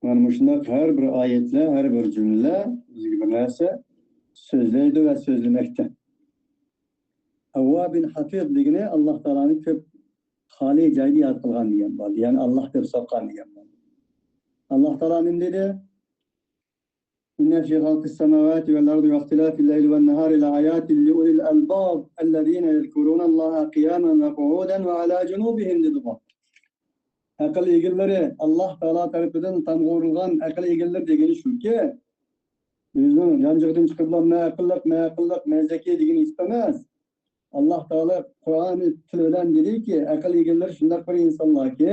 مانا مۇشۇنداق ھەر بىر ئايەتلەر، ھەر بىر جۈملىلەر بىزگە بىر نەرسە سۆزلەيدۇ ۋە سۆزلىمەكتە. ئەۋۋابىن ھەفىز دېگىنى ئاللاھ تائالانى كۆپ خالىي جايدا ياد قىلغان دېگەن بولدى. يەنى ئاللاھ دەپ سوققان دېگەن بولدى. ئاللاھ تائالا نېمە دېدى؟ إن في خلق السماوات والأرض واختلاف الليل والنهار لآيات لأولي الألباب الذين يذكرون الله قياما وقعودا وعلى جنوبهم دېدىغۇ. ئەقىل ئىگىلىرى، ئاللاھ تائالا تەرىپىدىن تامغا ئۇرۇلغان ئەقىل ئىگىلىرى دېگىنى شۇكى، ئۆزىنىڭ يانچۇقىدىن چىقىرىپ، مەن ئەقىللىق، مەن ئەقىللىق، مەن زەكىي دېگىنى ئېيتىپ ئەمەس. ئاللاھ تائالا قۇرئان تىلى بىلەن دېدىكى، ئەقىل ئىگىلىرى شۇنداق بىر ئىنسانلاركى،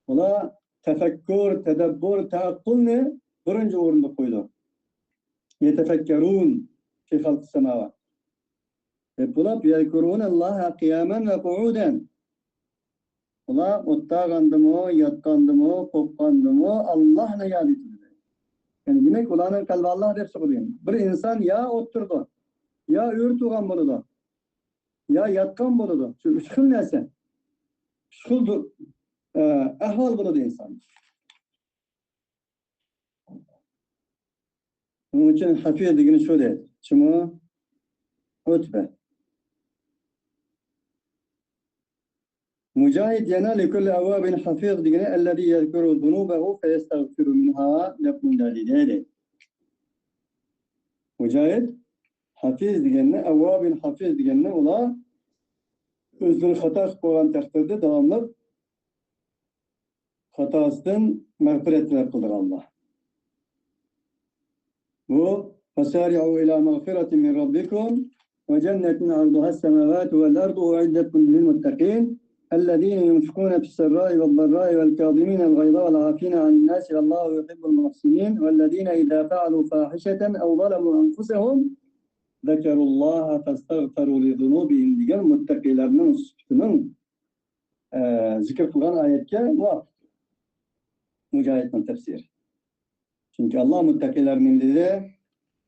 ئۇلار تەپەككۇر، تەدەببۇر، تەئەققۇلنى بىرىنچى ئورۇندا قويىدۇ. يەتەفەككەرۇن فى خەلقىس سەماۋات. دەپ بولۇپ، يەزكۇرۇنەللاھە قىيامەن ۋە قۇئۇدەن. ئۇلار ئولتۇرغاندىمۇ، ياتقاندىمۇ، قوپقاندىمۇ ئاللاھنى ياد ئېتىدۇ. يەنى دېمەك، ئۇلارنىڭ قەلبى ئاللاھ دەپ سوقىدۇ. بىر ئىنسان يا ئولتۇرىدۇ، يا ئۆرە تۇرغان بولىدۇ، يا ياتقان بولىدۇ. شۇ ئۈچ خىل نەرسە. ئۈچ خىل دۇ-، ئە، ئەھۋال بولىدۇ ئىنسان. شۇنىڭ ئۈچۈن ھەفىز دېگىنى شۇ دەيدۇ. چىمۇ؟ ئۆتبە. مۇجاھىد يەنە لىكۇللى ئەۋۋابىن ھەفىز دېگىنى ئەللەزى يەزكۇرۇ زۇنۇبەھۇ فەيەستەغفىرۇ مىنھا دەپ مۇنداق دېدى. مۇجاھىد ھەفىز دېگەننى، ئەۋۋابىن ھەفىز دېگەننى ئۇلار ئۆزلىرى خاتا قىلىپ قويغان تەقدىردە داۋاملىق خاتاسىدىن مەغپىرەت تەلەپ قىلىدىغانلار. بۇ، فسارعوا إلى مغفرة من ربكم وجنة عرضها السماوات والأرض أعدت للمتقين الذين ينفقون في السراء والضراء والكاظمين الغيظ والعافين عن الناس والله يحب المحسنين والذين إذا فعلوا فاحشة أو ظلموا أنفسهم ذكروا الله فاستغفروا لذنوبهم دېگەن مۇتتەقىلەرنىڭ سۈپىتىنىڭ ئە، زىكىر قىلغان ئايەتكە مۇۋاپىق. مۇجاھىدنىڭ تەپسىرى. چۈنكى ئاللاھ مۇتتەقىلەرنى نېمە دېدى؟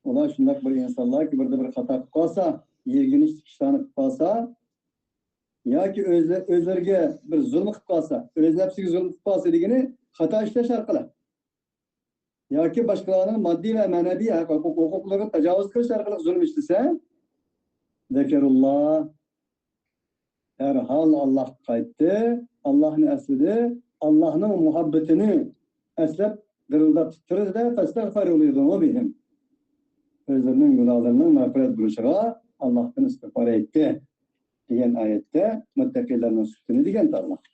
ئۇلار شۇنداق بىر ئىنسانلاركى، بىردە بىر خاتا قىلىپ قالسا، يىرگىنچلىك ئىشلارنى قىلىپ قالسا، ياكى ئۆزلە-، ئۆزلىرىگە بىر زۇلۇم قىلىپ قالسا، ئۆز نەپسىگە زۇلۇم قىلىپ قالسا دېگىنى خاتا ئىشلەش ئارقىلىق. ياكى باشقىلارنىڭ ماددىي ۋە مەنىۋى ھەق ھوقۇق-، ھوقۇقلىرىغا تاجاۋۇز قىلىش ئارقىلىق زۇلۇم ئىشلىسە، زەكەرۇللا، دەرھال ئاللاھقا قايتتى، ئاللاھنى ئەسلىدى، ئاللاھنىڭ مۇھەببىتىنى ئەسلەپ، دىرىلداپ تىترىدى-دە، فەستەغفەرۇ لىزۇنۇبىھىم. ئۆزلىرىنىڭ گۇناھلىرىنىڭ مەغپىرەت بولۇشىغا ئاللاھتىن ئىستىغپار ئېيتتى، دېگەن ئايەتتە مۇتتەقىلەرنىڭ سۈپىتىنى دېگەن ئاللاھ.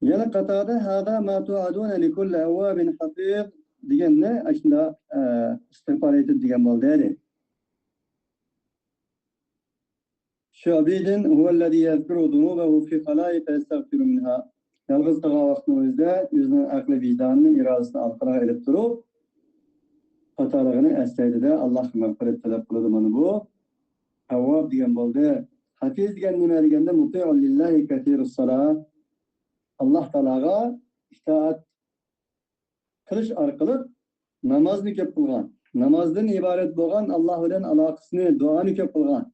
يەنە قاتادە، «ھازا ما توئادۇنە لىكۇللى ئەۋۋابىن ھەفىز» دېگەننى ئاشۇنداق، ئە، ئىستىغپار ئېيتىپ دېگەن بولدى، دەيدۇ. شۇ ئابىدىن، «ھۇۋەللەزى يەزكۇرۇ زۇنۇبەھۇ فى خالايى فەيەستەغفىرۇ مىنھا.» يالغۇز قالغان ۋاقىتنىڭ ئۆزىدە ئۆزىنىڭ ئەقلى، ۋىجدانىنى، ئىرادىسىنى ئارقىغا ئېلىپ تۇرۇپ، خاتالىقىنى ئەسلەيدۇ-دە، ئاللاھقا مەغپىرەت تەلەپ قىلىدۇ. مانا بۇ ئەۋۋاب دېگەن بولدى. ھەفىز دېگەن نېمە دېگەندە، مۇتىئۇن لىللاھى كەسىرۇس سالا. ئاللاھ تائالاغا ئىتائەت قىلىش ئارقىلىق نامازنى كۆپ قىلغان، نامازدىن ئىبارەت بولغان ئاللا بىلەن ئالاقىسىنى، دۇئانى كۆپ قىلغان.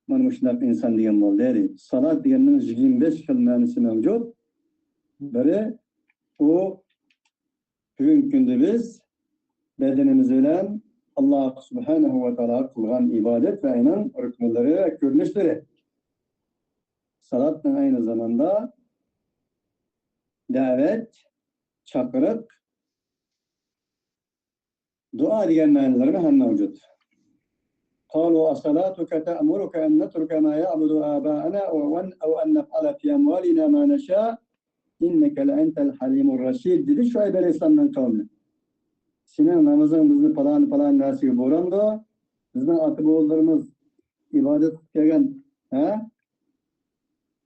مانا مۇشۇنداق ئىنسان دېگەن بولدى، دەيدۇ. سالات دېگەننىڭ يىگىرمە بەش خىل مەنىسى مەۋجۇت. بىرى، ئۇ بۈگۈنكى كۈندە بىز بەدىنىمىز بىلەن ئاللا سۇبھانەھۇ ۋە تائالاغا قىلغان ئىبادەت ۋە ئۇنىڭ رۇكنلىرى ۋە كۆرۈنۈشلىرى. سالاتنىڭ ئەينى زاماندا دەۋەت، چاقىرىق، دۇئا دېگەن مەنىلىرىمۇ ھەم مەۋجۇت. قالوا أصلاتك تأمرك أن نترك ما يعبد آباؤنا أو أن، أو أن نفعل في أموالنا ما نشاء إنك لأنت الحليم الرشيد، دېدى شۇئەيب ئەلەيھىسسالامنىڭ قەۋمى. سېنىڭ نامىزىڭ بىزنى پالان، پالان نەرسىگە بۇيرامدۇ؟ بىزنىڭ ئاتا-بوۋىلىرىمىز ئىبادەت قىلىپ كەلگەن، ھە؟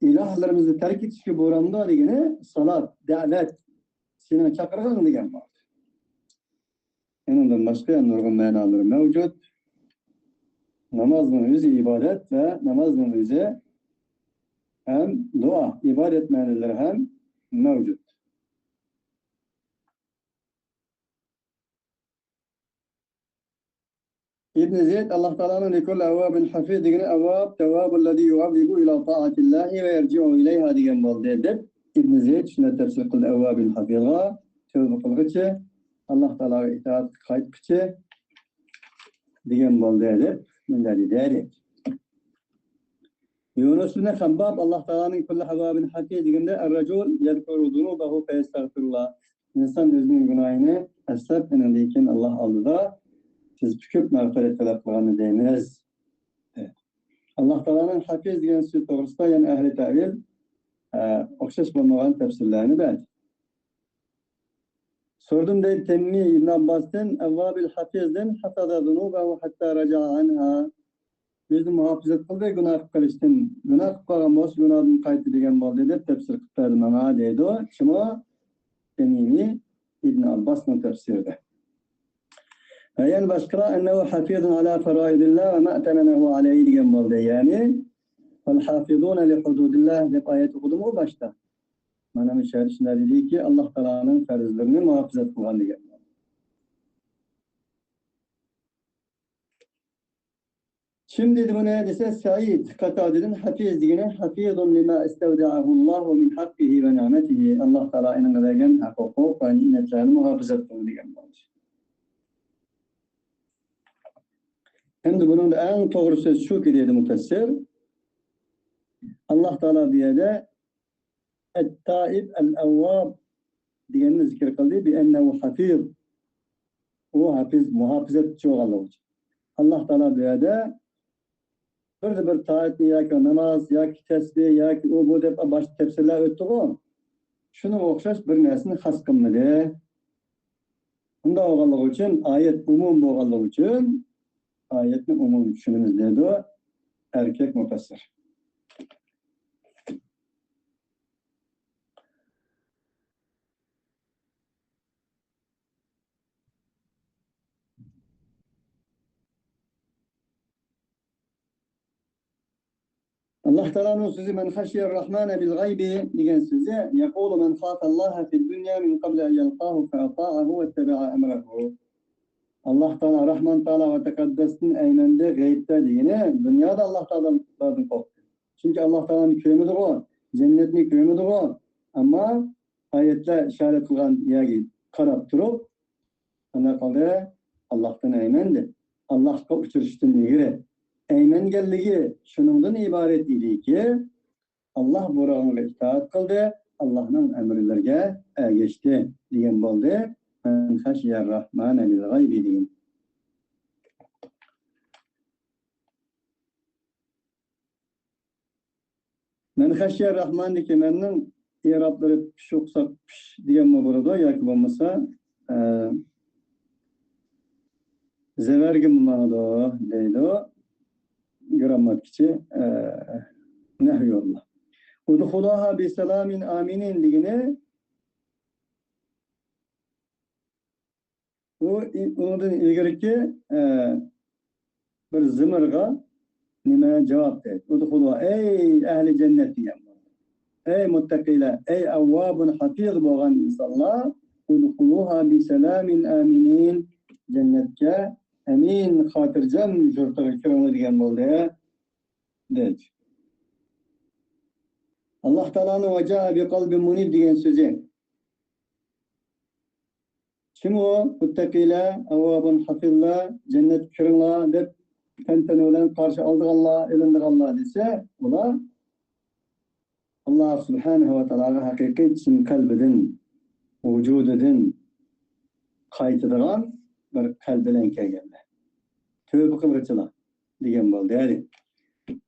ئىلاھلىرىمىزنى تەرك ئېتىشكە بۇيرامدۇ دېگىنى سالات، دەۋەت، سېنىڭ چاقىرىقىڭ دېگەن بار. ئۇنىڭدىن باشقا يەنە نۇرغۇن مەنالىرى مەۋجۇت. نامازنىڭ ئۆزى ئىبادەت ۋە نامازنىڭ ئۆزى ھەم دۇئا، ئىبادەت مەنىلىرى ھەم مەۋجۇت. ئىبن زەيد، ئاللا تائالانىڭ لكل أواب حفيظ دېگىنى، أواب، تواب الذي يؤوب إلى طاعة الله ويرجع إليها دېگەن بولدى، دەپ ئىبن زەيد شۇنداق تەپسىر قىلدى. ئەۋۋابىن ھەفىزغا، تەۋبە قىلغۇچى، ئاللا تائالاغا ئىتائەتكە قايتقۇچى دېگەن بولدى، دەپ مۇنداق دېدى. يۇنۇس بىن خەبباب، ئاللا تائالانىڭ كل أواب حفيظ دېگىنىدە، الرجل يذكر ذنوبه فيستغفر الله. ئىنسان ئۆزىنىڭ گۇناھىنى ئەسلەپ، ئۇنىڭدىن كېيىن ئاللا ئالدىدا تىز پۈكۈپ مەغپىرەت تەلەپ قىلغاننى دەيمىز. ئاللا تائالانىڭ ھەفىز دېگەن سۆزى توغرىسىدا يەنە ئەھلى تەۋىل، ئە، ئوخشاش بولمىغان تەپسىرلەرنى بەردى. سورىدىم دەيدۇ تەيمىي ئىبن ئابباستىن، ئەۋۋابىل ھەفىزدىن، ھەفەزە زۇنۇبەھۇ ھەتتا رەجەئە ئەنھا. ئۆزىنى مۇھاپىزەت قىلدى گۇناھ قىلىشتىن. گۇناھ قىلىپ قالغان بولسا، گۇناھدىن قايتتى دېگەن بولدى، دەپ تەپسىر قىلىپ بەردى ماڭا، دەيدۇ. كىم ئۇ؟ تەمىمى ئىبن ئابباسنىڭ تەپسىرىدە. ۋە يەنە باشقىلار، ئەننەھۇ ھەفىزۇن ئەلا فەرائىدىللا ۋە مەئتەمەنەھۇ ئەلەيھى دېگەن بولدى. يەنى، ۋەل ھافىزۇنە لىھۇدۇدىللا دەپ ئايەت ئوقۇدۇمغۇ باشتا. مانا مۇشۇ يەردە شۇنداق دېدىكى، ئاللا تائالانىڭ پەرزلىرىنى مۇھاپىزەت قىلغان دېگەن. كىم دېدى بۇنى دېسە، سەئىد قاتادىدىن ھەفىز دېگىنى، ھەفىزۇن لىما ئىستەۋدەئەھۇللاھۇ مىن ھەققىھى ۋە نىئمەتىھى. ئاللا تائالا ئېنىڭغا بەرگەن ھەق ھوقۇق ۋە نېمەتلەرنى مۇھاپىزەت قىلىدۇ دېگەن مەنىسى. ئەمدى بۇنىڭدا ئەڭ توغرا سۆز شۇكى، دېدى مۇپەسسىر. ئاللا تائالا بۇ يەردە ئەتتائىب ئەل-ئەۋۋاب دېگەننى زىكىر قىلدى. بىئەننەھۇ ھەفىز. ئۇ ھەپىز، مۇھاپىزەتچى بولغانلىقى ئۈچۈن. ئاللا تائالا بۇ يەردە بىردە بىر تائەتنى ياكى ناماز، ياكى تەسبىھ، ياكى ئۇ بۇ دەپ باشقا تەپسىرلەر ئۆتتىغۇ. شۇنىڭغا ئوخشاش بىر نەرسىنى خاس قىلمىدى. ئۇنداق بولغانلىقى ئۈچۈن، ئايەت ئومۇم بولغانلىقى ئۈچۈن، ئايەتنى ئومۇم چۈشىنىمىز، دەيدۇ ئەركەك مۇپەسسىر. ئاللا تائالانىڭ سۆزى، مەن خەشىيەر رەھمانە بىل غەيبى دېگەن سۆزى، يەقۇلۇ مەن خافەللاھە فىد دۇنيا مىن قەبلى ئەن يەلقاھۇ فەئەتائەھۇ ۋەتتەبەئە ئەمرەھۇ. ئاللا تائالا، رەھمان تائالا ۋە تەقەددەستىن ئەيمەندى غەيبتە دېگىنى، دۇنيادا ئاللا تائالادىن قورقتى. چۈنكى ئاللا تائالانى كۆرمىدىغۇ، جەننەتنى كۆرمىدىغۇ. ئەمما ئايەتلەر ئىشارەت قىلغان يەرگە قاراپ تۇرۇپ، قانداق قىلدى؟ ئاللاھتىن ئەيمەندى. ئاللاھقا ئۇچرىشىشتىن ئىلگىرى ئەيمەنگەنلىكى شۇنىڭدىن ئىبارەت ئىدىكى، ئاللاھ بۇيرۇغىنىغا ئىتائەت قىلدى، ئاللاھنىڭ ئەمىرلىرىگە ئەگەشتى دېگەن بولدى. مەن خەشىيەر رەھمانە بىل غەيبى دېگەن. مەن خەشىيە رەھماندىكى مەننىڭ ئېرابلىرى پىش ئوقۇساق پىش دېگەنمۇ بولىدۇ، ياكى بولمىسا، ئە، زەۋەرگىمۇ ماڭىدۇ دەيدۇ گىرامماتىكىچى، ئە، نەھۋىيۇللا. ئۇدخۇلۇھا بىسالامىن ئامىنىن دېگىنى، ئۇ ئۇنىڭدىن ئىلگىرىكى، ئە، بىر زىمىرغا نېمە جاۋاب دەيدۇ؟ ئۇدخۇلۇ، ئەي ئەھلى جەننەت دېگەن. ئەي مۇتتەقىلەر، ئەي ئەۋۋابۇن ھەفىز بولغان ئىنسانلار، ادخلوها بسلام آمنين. جەننەتكە ئەمىن، خاتىرجەم يۇرتىغا كىرىڭلار دېگەن بولدى. دەيدۇ. ئاللاھ تائالانىڭ «ۋەجائە بىقەلبىن مۇنىب» دېگەن سۆزى. كىم ئۇ مۇتتەقىيلەر، ئەۋۋابۇن ھەفىزلار، جەننەتكە كىرىڭلار دەپ تەنتەنە بىلەن قارشى ئالىدىغانلار، ئېلىنىدىغانلار دېسە، ئۇلار ئاللاھ سۇبھانەھۇ ۋە تائالاغا ھەقىقىي چىن قەلبىدىن، ۋۇجۇدىدىن قايتىدىغان بىر قەلب بىلەن كەلگەنلەر. تۆبە قىلغۇچىلار دېگەن بولدى. يەنى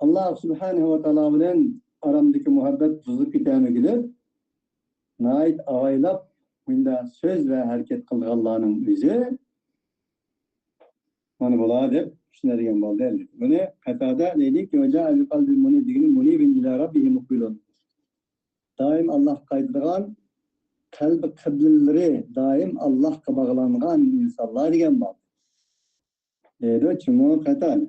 ئاللاھ سۇبھانەھۇ ۋە تائالا بىلەن ئارامدىكى مۇھەببەت بۇزۇلۇپ كېتەرمىكىن دەپ، ناھايىتى ئاۋايلاپ مۇنداق سۆز ۋە ھەرىكەت قىلىدىغانلارنىڭ ئۆزى مانا بۇلار دەپ چۈشىنىدىغان بولدى. بۇنى قەتادە دەيدىكى، «ۋەجائە بىقەلبىن مۇنىب» دېگىنى مۇنىبىن ئىلا رەببىھىم مۇقبىلۇن. دائىم ئاللاھقا قايتىدىغان، قەلبى قىبلىلىرى دائىم ئاللاھقا باغلانغان ئىنسانلار دېگەن بار. دەيدۇ چۈمۈ قەتادە.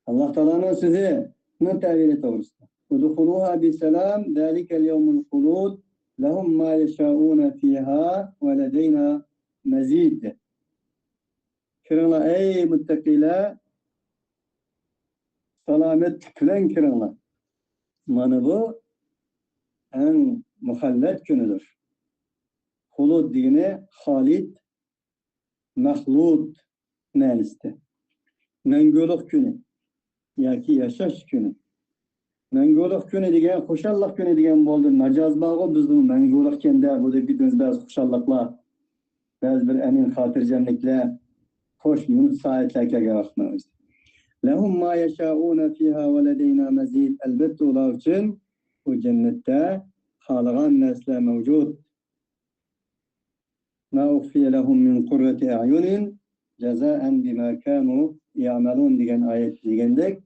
ئاللاھ تائالانىڭ سۆزىنىڭ تەۋىلى توغرىسىدا. ادخلوها بسلام، ذلك يوم الخلود، لهم ما يشاءون فيها ولدينا مزيد. كىرىڭلار، ئەي مۇتتەقىيلەر، سالامەتلىك بىلەن كىرىڭلار. مانا بۇ ئەڭ مۇخەللەت كۈنىدۇر. خۇلۇد دېگىنى خالىد، مەخلۇد مەنىسىدە. مەڭگۈلۈك كۈنى ياكى ياشاش كۈنى. مەڭگۈلۈك كۈنى دېگەن، خۇشاللىق كۈنى دېگەن بولدى. ماجاز بارغۇ، بىزنىڭ مەڭگۈلۈك ئىكەندە، بۇ دەپ كېتىمىز بەزى خۇشاللىقلار، بەزى بىر ئەمىن خاتىرجەملىكلەر، خوش مىنۇت سائەتلەر كەلگەن ۋاقىتنىڭ ئۆزى. لهم ما يشاءون فيها ولدينا مزيد. ئەلبەتتە، ئۇلار ئۈچۈن بۇ جەننەتتە خالىغان نەرسىلەر مەۋجۇت. ما أخفي لهم من قرة أعين جزاء بما كانوا يعملون دېگەن ئايەت دېگەندەك،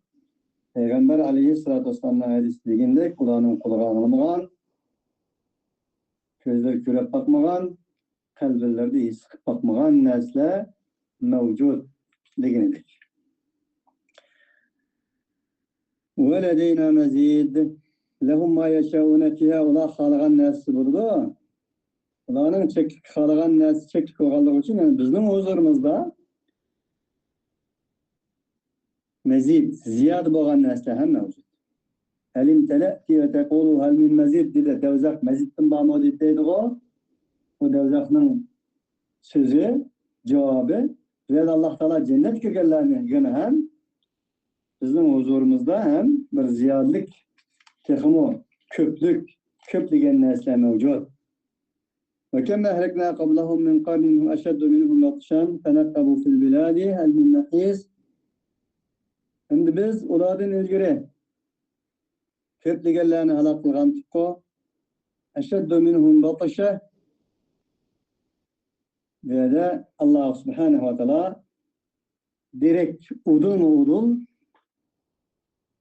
پەيغەمبەر ئەلەيھىسسالاتۇ ۋەسسالامنىڭ ھەدىسى دېگەندەك، ئۇلارنىڭ قۇلىقى ئاڭلىمىغان، كۆزلىرى كۆرۈپ باقمىغان، قەلبىلىرىدە ھېس قىلىپ باقمىغان نەرسىلەر مەۋجۇت دېگىنىدەك. ولدينا مزيد. لهم ما يشاءون فيها. ئۇلار خالىغان نەرسىسى بولىدۇ. ئۇلارنىڭ چەكلىك، خالىغان نەرسىسى چەكلىك بولغانلىقى ئۈچۈن، يەنى بىزنىڭ ھۇزۇرىمىزدا مەزىد، زىيادە بولغان نەرسىلەر ھەم مەۋجۇت. هل امتلأت وتقول هل من مزيد دېدى. دەۋزەخ مەزىدتىن بارمۇ دېدى دەيدىغۇ. بۇ دەۋزەخنىڭ سۆزى، جاۋابى، بۇ يەردە ئاللاھ تائالا جەننەتكە كىرگەنلەرنى يەنە ھەم بىزنىڭ ھۇزۇرىمىزدا ھەم بىر زىيادىلىك، تېخىمۇ كۆپلۈك، كۆپلىگەن نەرسىلەر مەۋجۇت. وكم أهلكنا قبلهم من قرن هم أشد منهم بطشا فنقبوا في البلاد هل من محيص. ئەمدى بىز ئۇلاردىن ئىلگىرى كۆپلىگەنلەرنى ھالاك قىلغانتۇققۇ. أشد منهم بطشا. بۇ يەردە ئاللاھ سۇبھانەھۇ ۋە تائالا دېرەك ئۇدۇلمۇ ئۇدۇل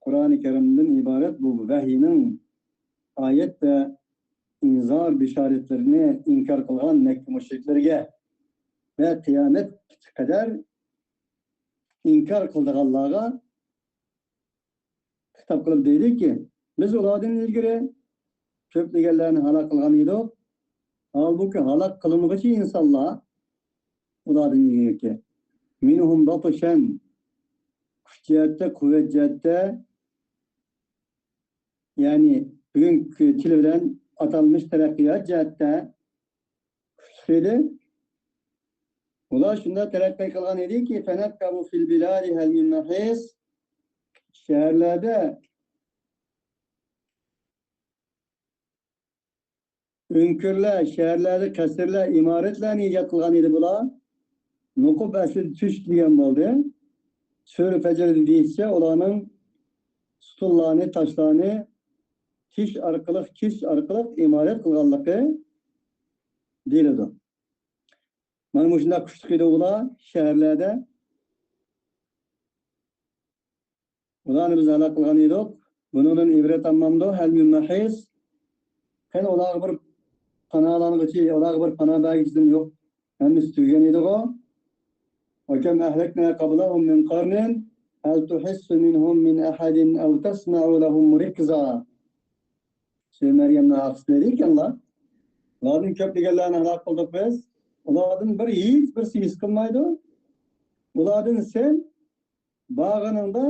قۇرئانى كەرىمدىن ئىبارەت بۇ ۋەھىينىڭ ئايەت ۋە ئىنزار بېشارەتلىرىنى ئىنكار قىلغان مەككە مۇشرىكلىرىگە ۋە قىيامەتكە قەدەر ئىنكار قىلىدىغانلارغا خىتاب قىلىپ دەيدۇكى، بىز ئۇلاردىن ئىلگىرى كۆپلىگەنلەرنى ھالاك قىلغان ئىدۇق. ھالبۇكى، ھالاك قىلىنغۇچى ئىنسانلار ئۇلاردىن ئىلگىرىكى. منهم بطشا، كۈچ جەھەتتە، قۇۋۋەت جەھەتتە، يەنى بۈگۈنكى تىل بىلەن ئاتالمىش تەرەققىيات جەھەتتە كۈچلۈك ئىدى. ئۇلار شۇنداق تەرەققىي قىلغان ئىدىكى، فنقبوا في البلاد هل من محيص. شەھەرلەردە ئۆڭكۈرلەر، شەھەرلەردە قەسىرلەر، ئىمارەتلەرنى ئىجاد قىلغان ئىدى بۇلار. نۇقۇب ئەسلىدە چۈش دېگەن بولدى. سۈرە فەجر دېيىشىچە، ئۇلارنىڭ سۇتۇنلارنى، تاشلارنى تىش ئارقىلىق، چىش ئارقىلىق ئىمارەت قىلغانلىقى دېيىلىدۇ. مانا مۇشۇنداق كۈچلۈك ئىدى ئۇلار شەھەرلەردە. ئۇلارنى بىز ھالاك قىلغان ئىدۇق. بۇنىڭدىن ئىبرەت ئالمامدۇ؟ هل من محيص. قېنى ئۇلارغا بىر پاناھلانغۇچى، ئۇلارغا بىر پاناھ بەرگۈچىدىن يوق. ھەممىسى تۈگىگەن ئىدىغۇ. وكم أهلكنا قبلهم من قرن هل تحس منهم من أحد أو تسمع لهم ركزا. سۈرە مەريەمنىڭ ئاخىرسىدا دەيدىكەنلا، ئۇلاردىن كۆپلىگەنلەرنى ھالاك قىلدۇق بىز. ئۇلاردىن بىر، ھېچ بىرسى ھېس قىلمايدۇ. ئۇلاردىن سەن بارغىنىڭدا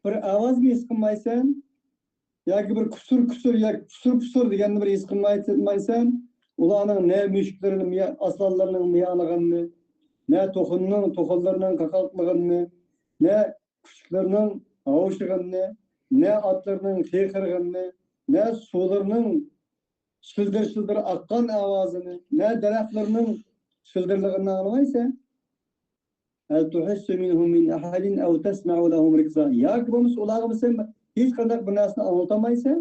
بىر ئاۋازمۇ ھېس قىلمايسەن. ياكى بىر كۇسۇر-كۇسۇر ياكى پۇسۇر-پۇسۇر دېگەننى بىر ھېس قىلمايسەن. ئۇلارنىڭ نە مۈشۈكلىرىنى مىيا-، ئاسلانلىرىنىڭ مىياۋلىغىنىنى، نە توخۇنىنىڭ، توخۇلىرىنىڭ قاقاقلىغىنىنى، نە كۈچۈكلىرىنىڭ ھاۋشىغىنىنى، نە ئاتلىرىنىڭ قىيقىرغىنىنى، نە سۇلىرىنىڭ شىلدىر-شىلدىر ئاققان ئاۋازىنى، نە دەرەخلىرىنىڭ شىلدىرلىغىنىنى ئاڭلىمايسەن. هل تحس منهم من أحد أو تسمع لهم ركزا. ياكى بولمىسا ئۇلارغا سەن ھېچقانداق بىر نەرسىنى ئاڭلىتالمايسەن.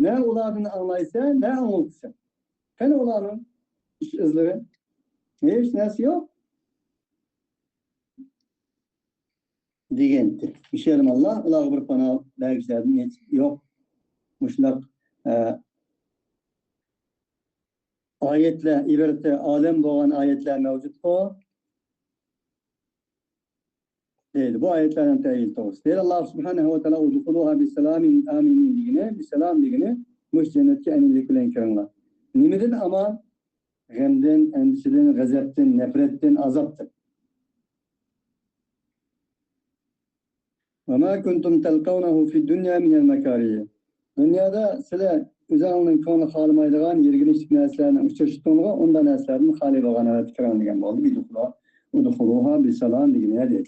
نە ئۇلاردىن ئاڭلايسەن، نە ئاڭلىتىسەن. قېنى ئۇلارنىڭ ئىش ئىزلىرى؟ ھېچ نەرسە يوق. دېگەنتى. مۇشۇ يەردىمۇ ئاللا ئۇلارغا بىر پانا بەرگۈچىلەردىن ھېچ يوق. مۇشۇنداق، ئە، ئايەتلەر، ئىبرىتى ئالەم بولغان ئايەتلەر مەۋجۇتقۇ. دەيدۇ. بۇ ئايەتلەرنىڭ تەۋىلى توغرىسىدا. دەيدۇ، ئاللا سۇبھانەھۇ ۋە تائالا، ئۇدخۇلۇھا بىسالامىن ئامىنىن دېگىنى، بىسالام دېگىنى، مۇشۇ جەننەتكە ئەمىنلىك بىلەن كىرىڭلار. نېمىدىن ئامان؟ غەمدىن، ئەندىشىدىن، غەزەپتىن، نەپرەتتىن، ئازابتىن. وما كنتم تلقونه في الدنيا من المكاره. دۇنيادا سىلەر ئۆزۈڭلارنىڭ كۆڭلى خالىمايدىغان يىرگىنچلىك نەرسىلەرنى ئۇچرىشىتتىڭلارغۇ، ئۇنداق نەرسىلەردىن خالىي بولغان ھالەتتە كىرىڭ دېگەن بولدى. ئۇدخۇلۇھا، ئۇدخۇلۇھا بىسالام دېگىنى دېدى.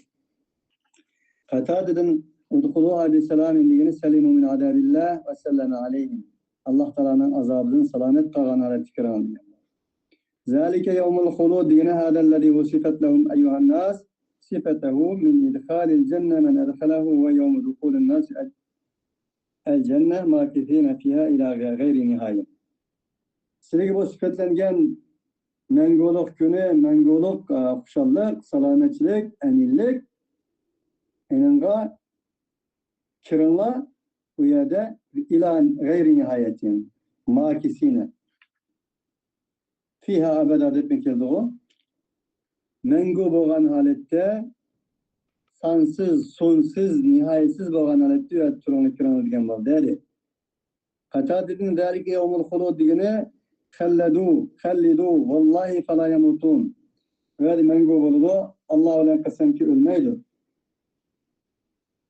قاتادىدىن ئۇدخۇلۇھا بىسالامىن دېگىنى سەلىمۇ مىن ئازابىللا ۋە سەللەمە ئەلەيھىم. ئاللا تائالانىڭ ئازابىدىن سالامەت قالغان ھالەتتە كىرىڭ دېگەن. ذلك يوم الخلود دېگىنى هذا الذي وصفت لهم أيها الناس صفته من إدخال الجنة من أدخله ويوم دخول الناس الجنة ماكثين فيها إلى غير نهاية. سىلەرگە بۇ سۈپەتلەنگەن مەڭگۈلۈك كۈنى، مەڭگۈلۈك، ئا، خۇشاللىق، سالامەتچىلىك، ئەمىنلىك، ئېنىڭغا كىرىڭلار، ئۇ يەردە إلى غير نهاية ماكثين فيها أبدا دەپمۇ كېلىدىغۇ؟ مەڭگۈ بولغان ھالەتتە، سانسىز، سونسىز، نىھايەتسىز بولغان ھالەتتە ئۇ يەردە تۇرۇڭلار، كىرىڭلار دېگەن بولدى، دېدى. قاتادىدىن ذلك يوم الخلود دېگىنى خلدوا، خلدوا، والله فلا يموتون. ئۇ يەردە مەڭگۈ بولىدۇ، ئاللا بىلەن قەسەمكى ئۆلمەيدۇ.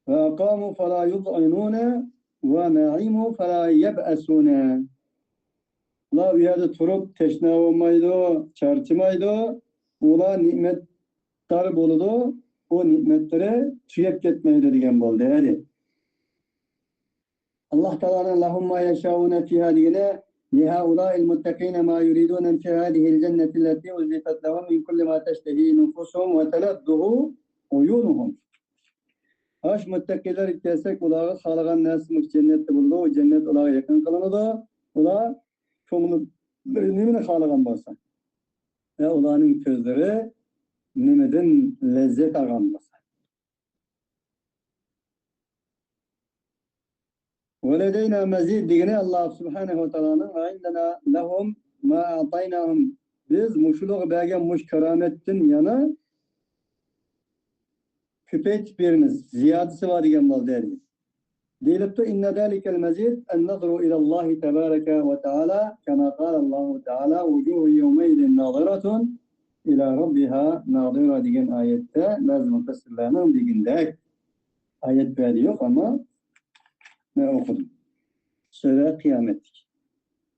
وأقاموا فلا يضعنون ونعموا فلا يبأسون. ئۇلار ئۇ يەردە تۇرۇپ تەشنا بولمايدۇ، چارچىمايدۇ. ئۇلار نېمەتدار بولىدۇ، ئۇ نېمەتلىرى تۈگەپ كەتمەيدۇ دېگەن بولدى، دېدى. ئاللا تائالانىڭ لهم ما يشاءون فيها دېگىنى لهؤلاء المتقين ما يريدون في هذه الجنة التي أزلفت لهم من كل ما تشتهي نفوسهم وتلذه عيونهم. ئاشۇ مۇتتەقىيلەرگە كەلسەك، ئۇلارغا خالىغان نەرسە مۇشۇ جەننەتتە بولىدۇ، جەننەت ئۇلارغا يېقىن قىلىنىدۇ. ئۇلار كۆڭلى نېمىنى خالىغان بولسا، ۋە ئۇلارنىڭ كۆزلىرى نېمىدىن لەززەت ئالغان بولسا. ولدينا مزيد دېگىنى ئاللا سۇبھانەھۇ ۋە تائالانىڭ عندنا لهم ما أعطيناهم، بىز مۇشۇلارغا بەرگەن مۇشۇ كارامەتتىن يەنە كۆپەيتىپ بېرىمىز، زىيادىسى بار دېگەن بولدى. دېيىلىپتۇ، إن ذلك المزيد النظر إلى الله تبارك وتعالى كما قال الله تعالى وجوه يومئذ ناضرة إلى ربها ناظرة دېگەن ئايەتتە بەزى مۇپەسسىرلەرنىڭ دېگىنىدەك. ئايەت بۇ يەردە يوق، ئەمما مەن ئوقۇدۇم. سۈرە قىيامەتتىكى.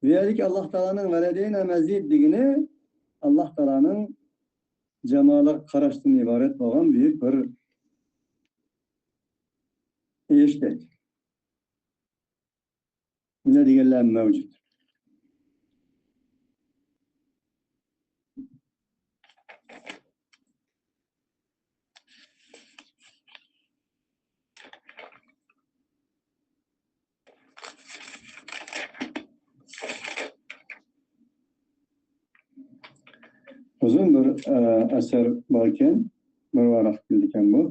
بۇ يەردىكى ئاللا تائالانىڭ ولدينا مزيد دېگىنى ئاللا تائالانىڭ جامالىغا قاراشتىن ئىبارەت بولغان بۈيۈك بىر ئىش دەيدۇ. مۇنداق دېگەنلەر مەۋجۇت. ئۇزۇن بىر، ئە، ئەسەر باركەن، بىر ۋاراق كېلىدىكەن بۇ.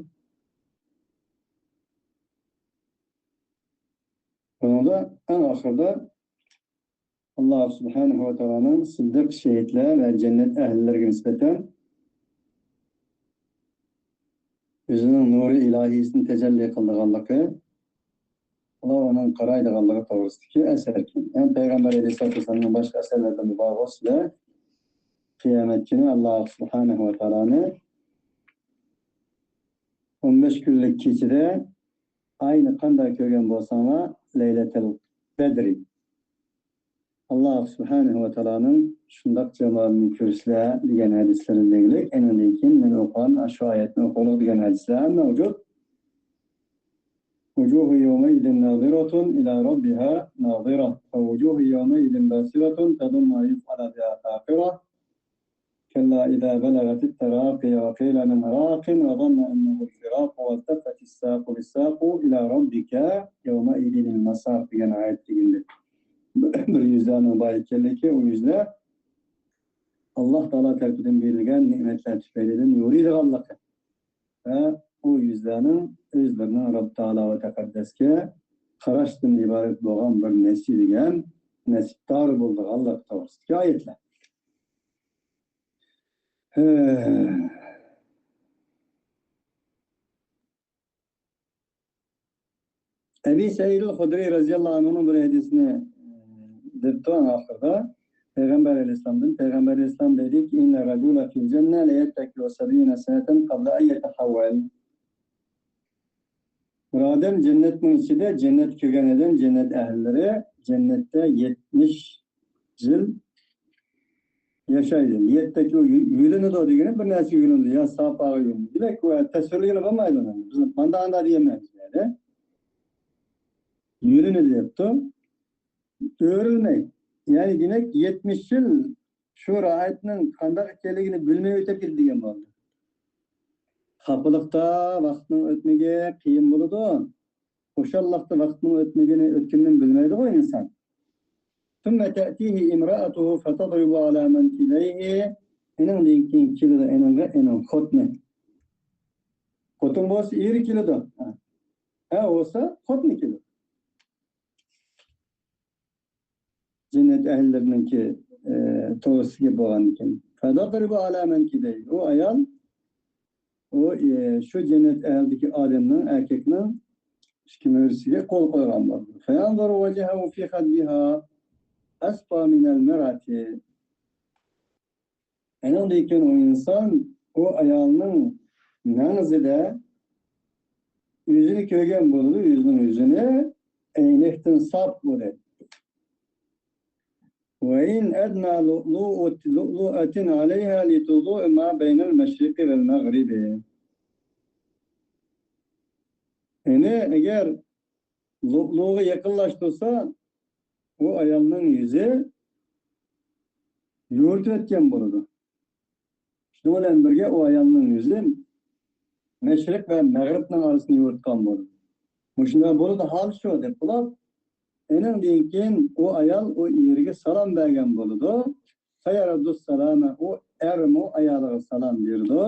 بۇنىڭدا ئەڭ ئاخىرىدا ئاللا سۇبھانەھۇ ۋە تائالانىڭ سىددىق شېھىتلەر ۋە جەننەت ئەھلىلىرىگە نىسبەتەن ئۆزىنىڭ نۇرى ئىلاھىيسىنى تەجەللى قىلىدىغانلىقى، ئۇلار ئۇنىڭ قارايدىغانلىقى توغرىسىدىكى ئەسەركەن. يەنى پەيغەمبەر ئەلەيھىسسالاتۇ ۋەسسالامنىڭ باشقا ئەسەرلىرىدىمۇ بار بولسىلە، قىيامەت كۈنى ئاللا سۇبھانەھۇ ۋە تائالانى ئون بەش كۈنلۈك كېچىدە ئاينى قانداق كۆرگەن بولساڭلار، لەيلەتۇل بەدرى، ئاللا سۇبھانەھۇ ۋە تائالانىڭ شۇنداق جامالىنى كۆرىسىلەر دېگەن ھەدىسلىرى دېگۈلۈك، ئېنىڭدىن كېيىن مەن ئوقۇغان شۇ ئايەتنى ئوقۇغۇلۇق دېگەن ھەدىسلەر ھەم مەۋجۇت. وجوه يومئذ ناظرة إلى ربها ناظرة ووجوه يومئذ باسرة تظن أن يفعل بها فاقرة كلا إذا بلغت التراقي وقيل من راق وظن أنه الفراق والتفت الساق بالساق إلى ربك يومئذ المساق دېگەن ئايەت دېگەندەك. بىر يۈزلەرنىڭ بار ئىكەنلىكى، ئۇ يۈزلەر ئاللا تائالا تەرىپىدىن بېرىلگەن نېمەتلەر تۈپەيلىدىن يورۇيدىغانلىقى ۋە ئۇ يۈزلەرنىڭ ئۆزلىرىنىڭ رەب تائالا ۋە تەقەددەسكە قاراشتىن ئىبارەت بولغان بىر نەسىبىگە نەسىبدار بولىدىغانلىقى توغرىسىدىكى ئايەتلەر. ئەبى سەئىد خۇدرىي رەزىياللاھۇ ئەنھۇنىڭ بىر ھەدىسىنى، ئە، دەپتۇ ئەڭ ئاخىرىدا. پەيغەمبەر ئەلەيھىسسالامدىن، پەيغەمبەر ئەلەيھىسسالام دېدىكى، إن الرجل في الجنة ليتكئ سبعين سنة قبل أن يتحول. بىر ئادەم جەننەتنىڭ ئىچىدە، جەننەت كىرگەن ئادەم، جەننەت ئەھلىلىرى جەننەتتە يەتمىش يىل ياشايدۇ. يەتتەك يۇ-، يۇلىنىدۇ دېگىنى بىر نەرسە يۇلىنىدۇ. يا ساپاغا يۇلىنىدۇ. دېمەك، ئۇ تەسۋىرلىگىلى بولمايدۇ. بىز مانداق ئانداق دېيەلمەيمىز يەنى. يۇلىنىدۇ دەپتۇ. ئۆرۈلمەي. يەنى دېمەك، يەتمىش يىل شۇ راھەتنىڭ قانداق ئىكەنلىكىنى بىلمەي ئۆتۈپ كېتىدۇ دېگەن بولدى. خاپىلىقتا ۋاقىتنىڭ ئۆتمىكى قىيىن بولىدۇ. خۇشاللىقتا ۋاقىتنىڭ ئۆتمىكىنى، ئۆتكىنىنى بىلمەيدىغۇ ئىنسان. ثم تأتيه امرأته فتضرب على منكبيه. ئېنىڭدىن كېيىن كېلىدۇ ئېنىڭغا ئېنىڭ خوتۇنى. خوتۇن بولسا ئېرى كېلىدۇ. ھە بولسا خوتۇنى كېلىدۇ. جەننەت ئەھلىلىرىنىڭكى، ئە، توغرىسىدىكى بولغاندىكىن. فتضرب على منكبيه. ئۇ ئايال، ئۇ، ئە، شۇ جەننەت ئەھلىدىكى ئادەمنىڭ، ئەركەكنىڭ ئىككى مۈرىسىگە قول قويغان بولىدۇ. فينظر وجهه في خدها أصفى من المرأة. ئېنىڭدىن كېيىن ئۇ ئىنسان ئۇ ئايالنىڭ مەڭزىدە ئۆزىنى كۆرگەن بولىدۇ، ئۆزىنىڭ يۈزىنى ئەينەكتىن ساپ بولىدۇ. وإن أدنى لؤلؤة، لؤلؤة عليها لتضوء ما بين المشرق والمغرب. يەنى ئەگەر لۇئلۇغا يېقىنلاشتۇرسا، ئۇ ئايالنىڭ يۈزى يورۇتۇۋەتكەن بولىدۇ. شۇنىڭ بىلەن بىرگە ئۇ ئايالنىڭ يۈزى مەشرىق ۋە مەغرىبنىڭ ئارىسىنى يورۇتقان بولىدۇ. مۇشۇنداق بولىدۇ ھال شۇ دەپ بولۇپ، ئېنىڭدىن كېيىن ئۇ ئايال ئۇ ئېرىگە سالام بەرگەن بولىدۇ. فيرد السلام، ئۇ ئەرمۇ ئايالىغا سالام بېرىدۇ.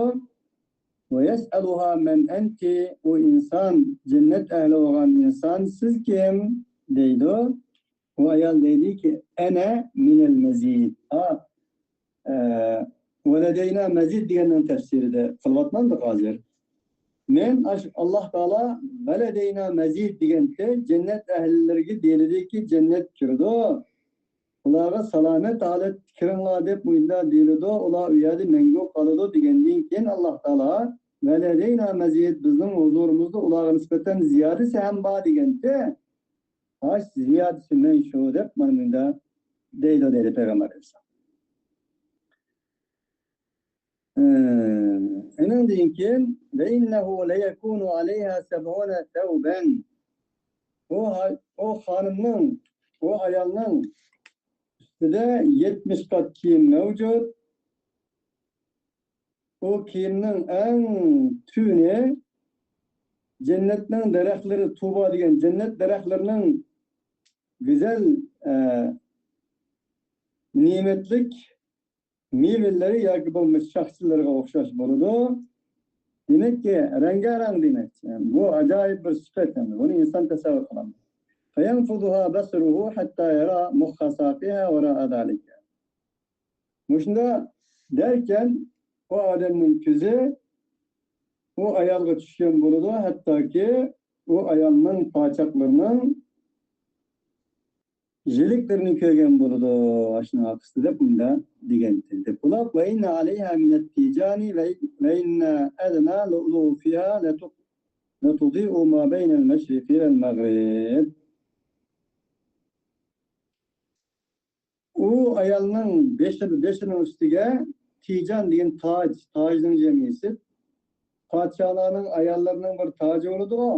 ويسألها من أنت، ئۇ ئىنسان، جەننەت ئەھلى بولغان ئىنسان، سىز كىم؟ دەيدۇ. ئۇ ئايال دەيدىكى، أنا من المزيد. ھا، ئە، ولدينا مزيد دېگەننىڭ تەپسىرىدە قىلىۋاتمامدۇق ھازىر؟ مەن ئاش-، ئاللاھ تائالا ولدينا مزيد دېگەنتى، جەننەت ئەھلىلىرىگە دېيىلىدىكى، جەننەت كىرىدۇ. ئۇلارغا سالامەت ھالەتتە كىرىڭلار دەپ مۇنداق دېيىلىدۇ، ئۇلار ئۇ يەردە مەڭگۈ قالىدۇ دېگەندىن كېيىن، ئاللاھ تائالا ولدينا مزيد، بىزنىڭ ھۇزۇرىمىزدا ئۇلارغا نىسبەتەن زىيادىسى ھەم بار دېگەنتى. ئاش زىيادىسى مەن شۇ دەپ مانا مۇنداق دەيدۇ، دەيدۇ پەيغەمبەر ئەلەيھىسسالام. ئېنىڭدىن كېيىن، وإنه ليكون عليها سبعون ثوبا. ئۇ ھا-، ئۇ خانىمنىڭ، ئۇ ئايالنىڭ ئۈستىدە يەتمىش قات كىيىم مەۋجۇت. ئۇ كىيىمنىڭ ئەڭ تۆۋىنى جەننەتنىڭ دەرەخلىرى، تۇۋبا دېگەن جەننەت دەرەخلىرىنىڭ گۈزەل، ئە، نېمەتلىك مېۋىلىرى ياكى بولمىسا شاخسىلىرىغا ئوخشاش بولىدۇ. دېمەككى، رەڭگارەڭ دېمەكچى. بۇ ئاجايىپ بىر سۈپەت، ئەمدى بۇنى ئىنسان تەسەۋۋۇر قىلالمايدۇ. فينفضها بصره حتى يرى مخ ساقها وراء ذلك. مۇشۇنداق دەركەن، ئۇ ئادەمنىڭ كۆزى ئۇ ئايالغا چۈشكەن بولىدۇ، ھەتتاكى ئۇ ئايالنىڭ پاچاقلىرىنىڭ يىلىكلىرىنى كۆرگەن بولىدۇ، ئاشۇنىڭ ئارقىسىدا دەپ مۇندا دېگەنتى. دەپ بولۇپ، وإن عليها من التيجان و-، وإن أدنى لؤلؤ فيها لتق-، لتضيء ما بين المشرق والمغرب. ئۇ ئايالنىڭ بېشىدا، بېشىنىڭ ئۈستىگە تىجان دېگەن تاج، تاجنىڭ جەمئىيسى. پادىشاھلارنىڭ ئاياللىرىنىڭ بىر تاجى بولىدىغۇ.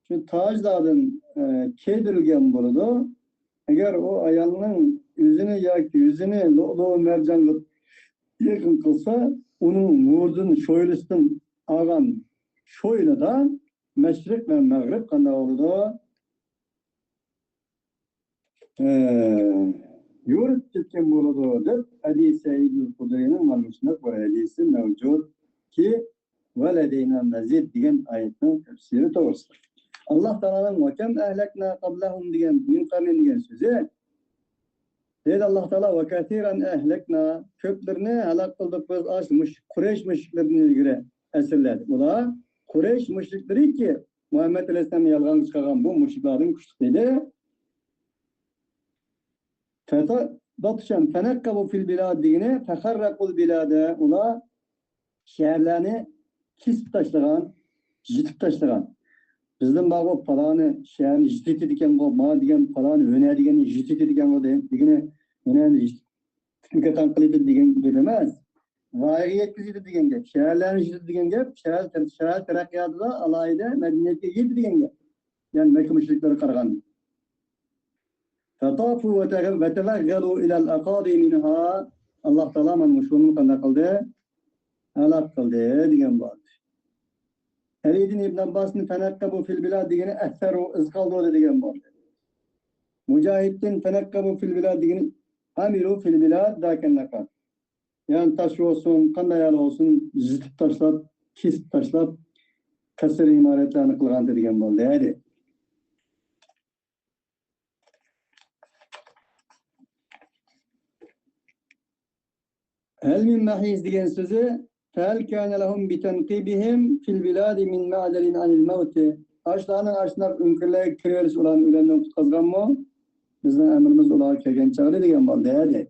شۇ تاجلاردىن، ئە، كىيدۈرۈلگەن بولىدۇ. ئەگەر ئۇ ئايالنىڭ ئۆزىنى ياكى يۈزىنى لۇئلۇ مەرجانغا يېقىن قىلسا، ئۇنىڭ نۇرىدىن، شويلىسىدىن ئالغان شويلىدا مەشرىق ۋە مەغرىب قانداق بولىدۇ؟ ئە، يورۇپ كەتكەن بولىدۇ، دەپ ئەبى سەئىد خۇدرىينىڭ مانا مۇشۇنداق بىر ھەدىسى مەۋجۇتكى، ولدينا مزيد دېگەن ئايەتنىڭ تەپسىرى توغرىسىدا. ئاللاھ تائالانىڭ وكم أهلكنا قبلهم دېگەن، من قرن دېگەن سۆزى. دەيدۇ ئاللاھ تائالا، وكثيرا أهلكنا، كۆپلىرىنى ھالاك قىلدۇق بىز، ئاش مۇش-، قۇرەيش مۇشرىكلىرىدىن ئىلگىرى ئەسىرلەردە. ئۇلار قۇرەيش مۇشرىكلىرىكى، مۇھەممەد ئەلەيھىسسالام يالغانغا چىقارغان بۇ مۇشرىكلاردىن كۈچلۈك ئىدى. فت-، باتشان، فنقبوا في البلاد دېگىنى، فخرقوا البلاد، ئۇلار شەھەرلەرنى كېسىپ تاشلىغان، يىتىپ تاشلىغان. بىزدىن بارغۇ پالانى شەھەرنى يىتىتىدىكەنغۇ، مانا دېگەن پالانى ھۈنەر دېگەننى يىتىتىدىكەنغۇ دېگىنى، ھۈنەرنى يىتىپ كەتەن قىلىدۇ دېگەن گەپ ئەمەس. ۋايىغا يەتكۈزىدۇ دېگەن گەپ. شەھەرلەرنى يىتىدۇ دېگەن گەپ. شەھەر، شەھەر تەرەققىياتىدا ئالاھىدە مەدەنىيەتكە ئىگە دېگەن گەپ. يەنى مەككە مۇشرىكلىرىگە قارىغاندا. فطافوا وتغ-، وتوغلوا إلى الأقاضي منها. ئاللاھ تائالا مانا مۇشۇنى قانداق قىلدى؟ ھالاك قىلدى دېگەن بولدى. ئەلىدىن ئىبن ئابباسنى فنقبوا في البلاد دېگىنى ئەسەرۇ، ئىز قالدۇردى دېگەن بولدى. مۇجاھىدتىن فنقبوا في البلاد دېگىنى عملوا في البلاد ذاك النقب. يەنى تاش بولسۇن، قانداق يەر بولسۇن، يىتىپ تاشلاپ، كېسىپ تاشلاپ، قەسىر ئىمارەتلەرنى قىلغانتى دېگەن بولدى، ھەدى. هل من محيص دېگەن سۆزى، فهل كان لهم بتنقيبهم في البلاد من معزل عن الموت؟ ئاشۇلارنىڭ ئاشۇنداق ئۆڭكۈرلەرگە كىرىۋېلىش ئۇلارنى ئۆلۈمدىن قۇتقۇزغانمۇ؟ بىزنىڭ ئەمرىمىز ئۇلارغا كەلگەن چاغدا دېگەن بولدى، ھەدى.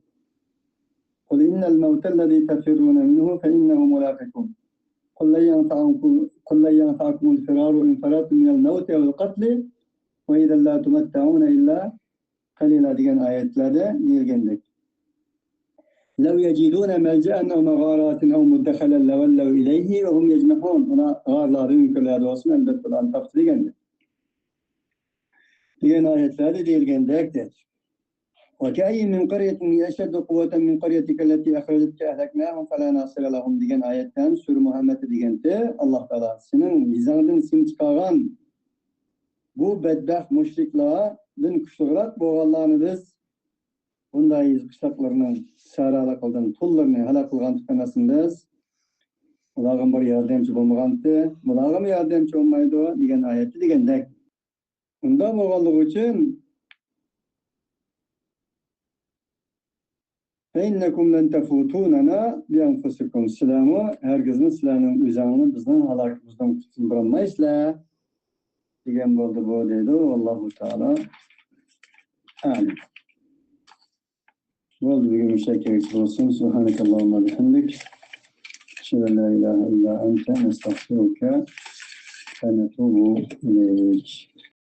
قل إن الموت الذي تفرون منه فإنه ملاقيكم. قل لن ينفعكم، قل لن ينفعكم الفرار إن فررتم من الموت أو القتل وإذا لا تمتعون إلا قەلىلا دېگەن ئايەتلەردە دېيىلگەندەك. لو يجدون ملجأ أو مغارات أو مدخلا لولوا إليه وهم يجمحون. ئۇلار غارلاردا، ئۆڭكۈرلەردە بولسۇن، ئەلۋەتتە ئۇلارنى تاپتى دېگەندەك. دېگەن ئايەتلەردە دېيىلگەندەك دەيدۇ. وكأين من قرية هي أشد قوة من قريتك التي أخرجتك أهلكناهم فلا ناصر لهم دېگەن ئايەتتە سۈرە مۇھەممەدتە دېگەنتى، ئاللاھ تائالا سېنىڭ يېزاڭدىن سېنى چىقارغان بۇ بەتبەخت مۇشرىكلاردىن كۈچلۈكرەك بولغانلارنى بىز بۇنداق يېزا قىشلاقلىرىنىڭ سەھرالىقىدىن تولىلىرىنى ھالاك قىلغانتۇق ئەمەسمۇ بىز؟ ئۇلارغا بىر ياردەمچى بولمىغانتى، بۇلارغىمۇ ياردەمچى بولمايدۇ دېگەن ئايەتتە دېگەندەك. ئۇنداق بولغانلىقى ئۈچۈن، فإنكم لن تفوتوننا بأنفسكم. سىلەرمۇ ھەرگىزمۇ سىلەرنىڭ ئۆزەڭلارنى بىزنىڭ ھالاكىمىزدىن قۇتۇلدۇرالمايسىلەر دېگەن بولدى بۇ، دەيدۇ. والله تعالى أعلم. بولدى، بۈگۈن مۇشۇ يەرگىچە بولسۇن. سبحانك اللهم وبحمدك، نشهد أن لا إله إلا أنت، نستغفرك ونتوب إليك.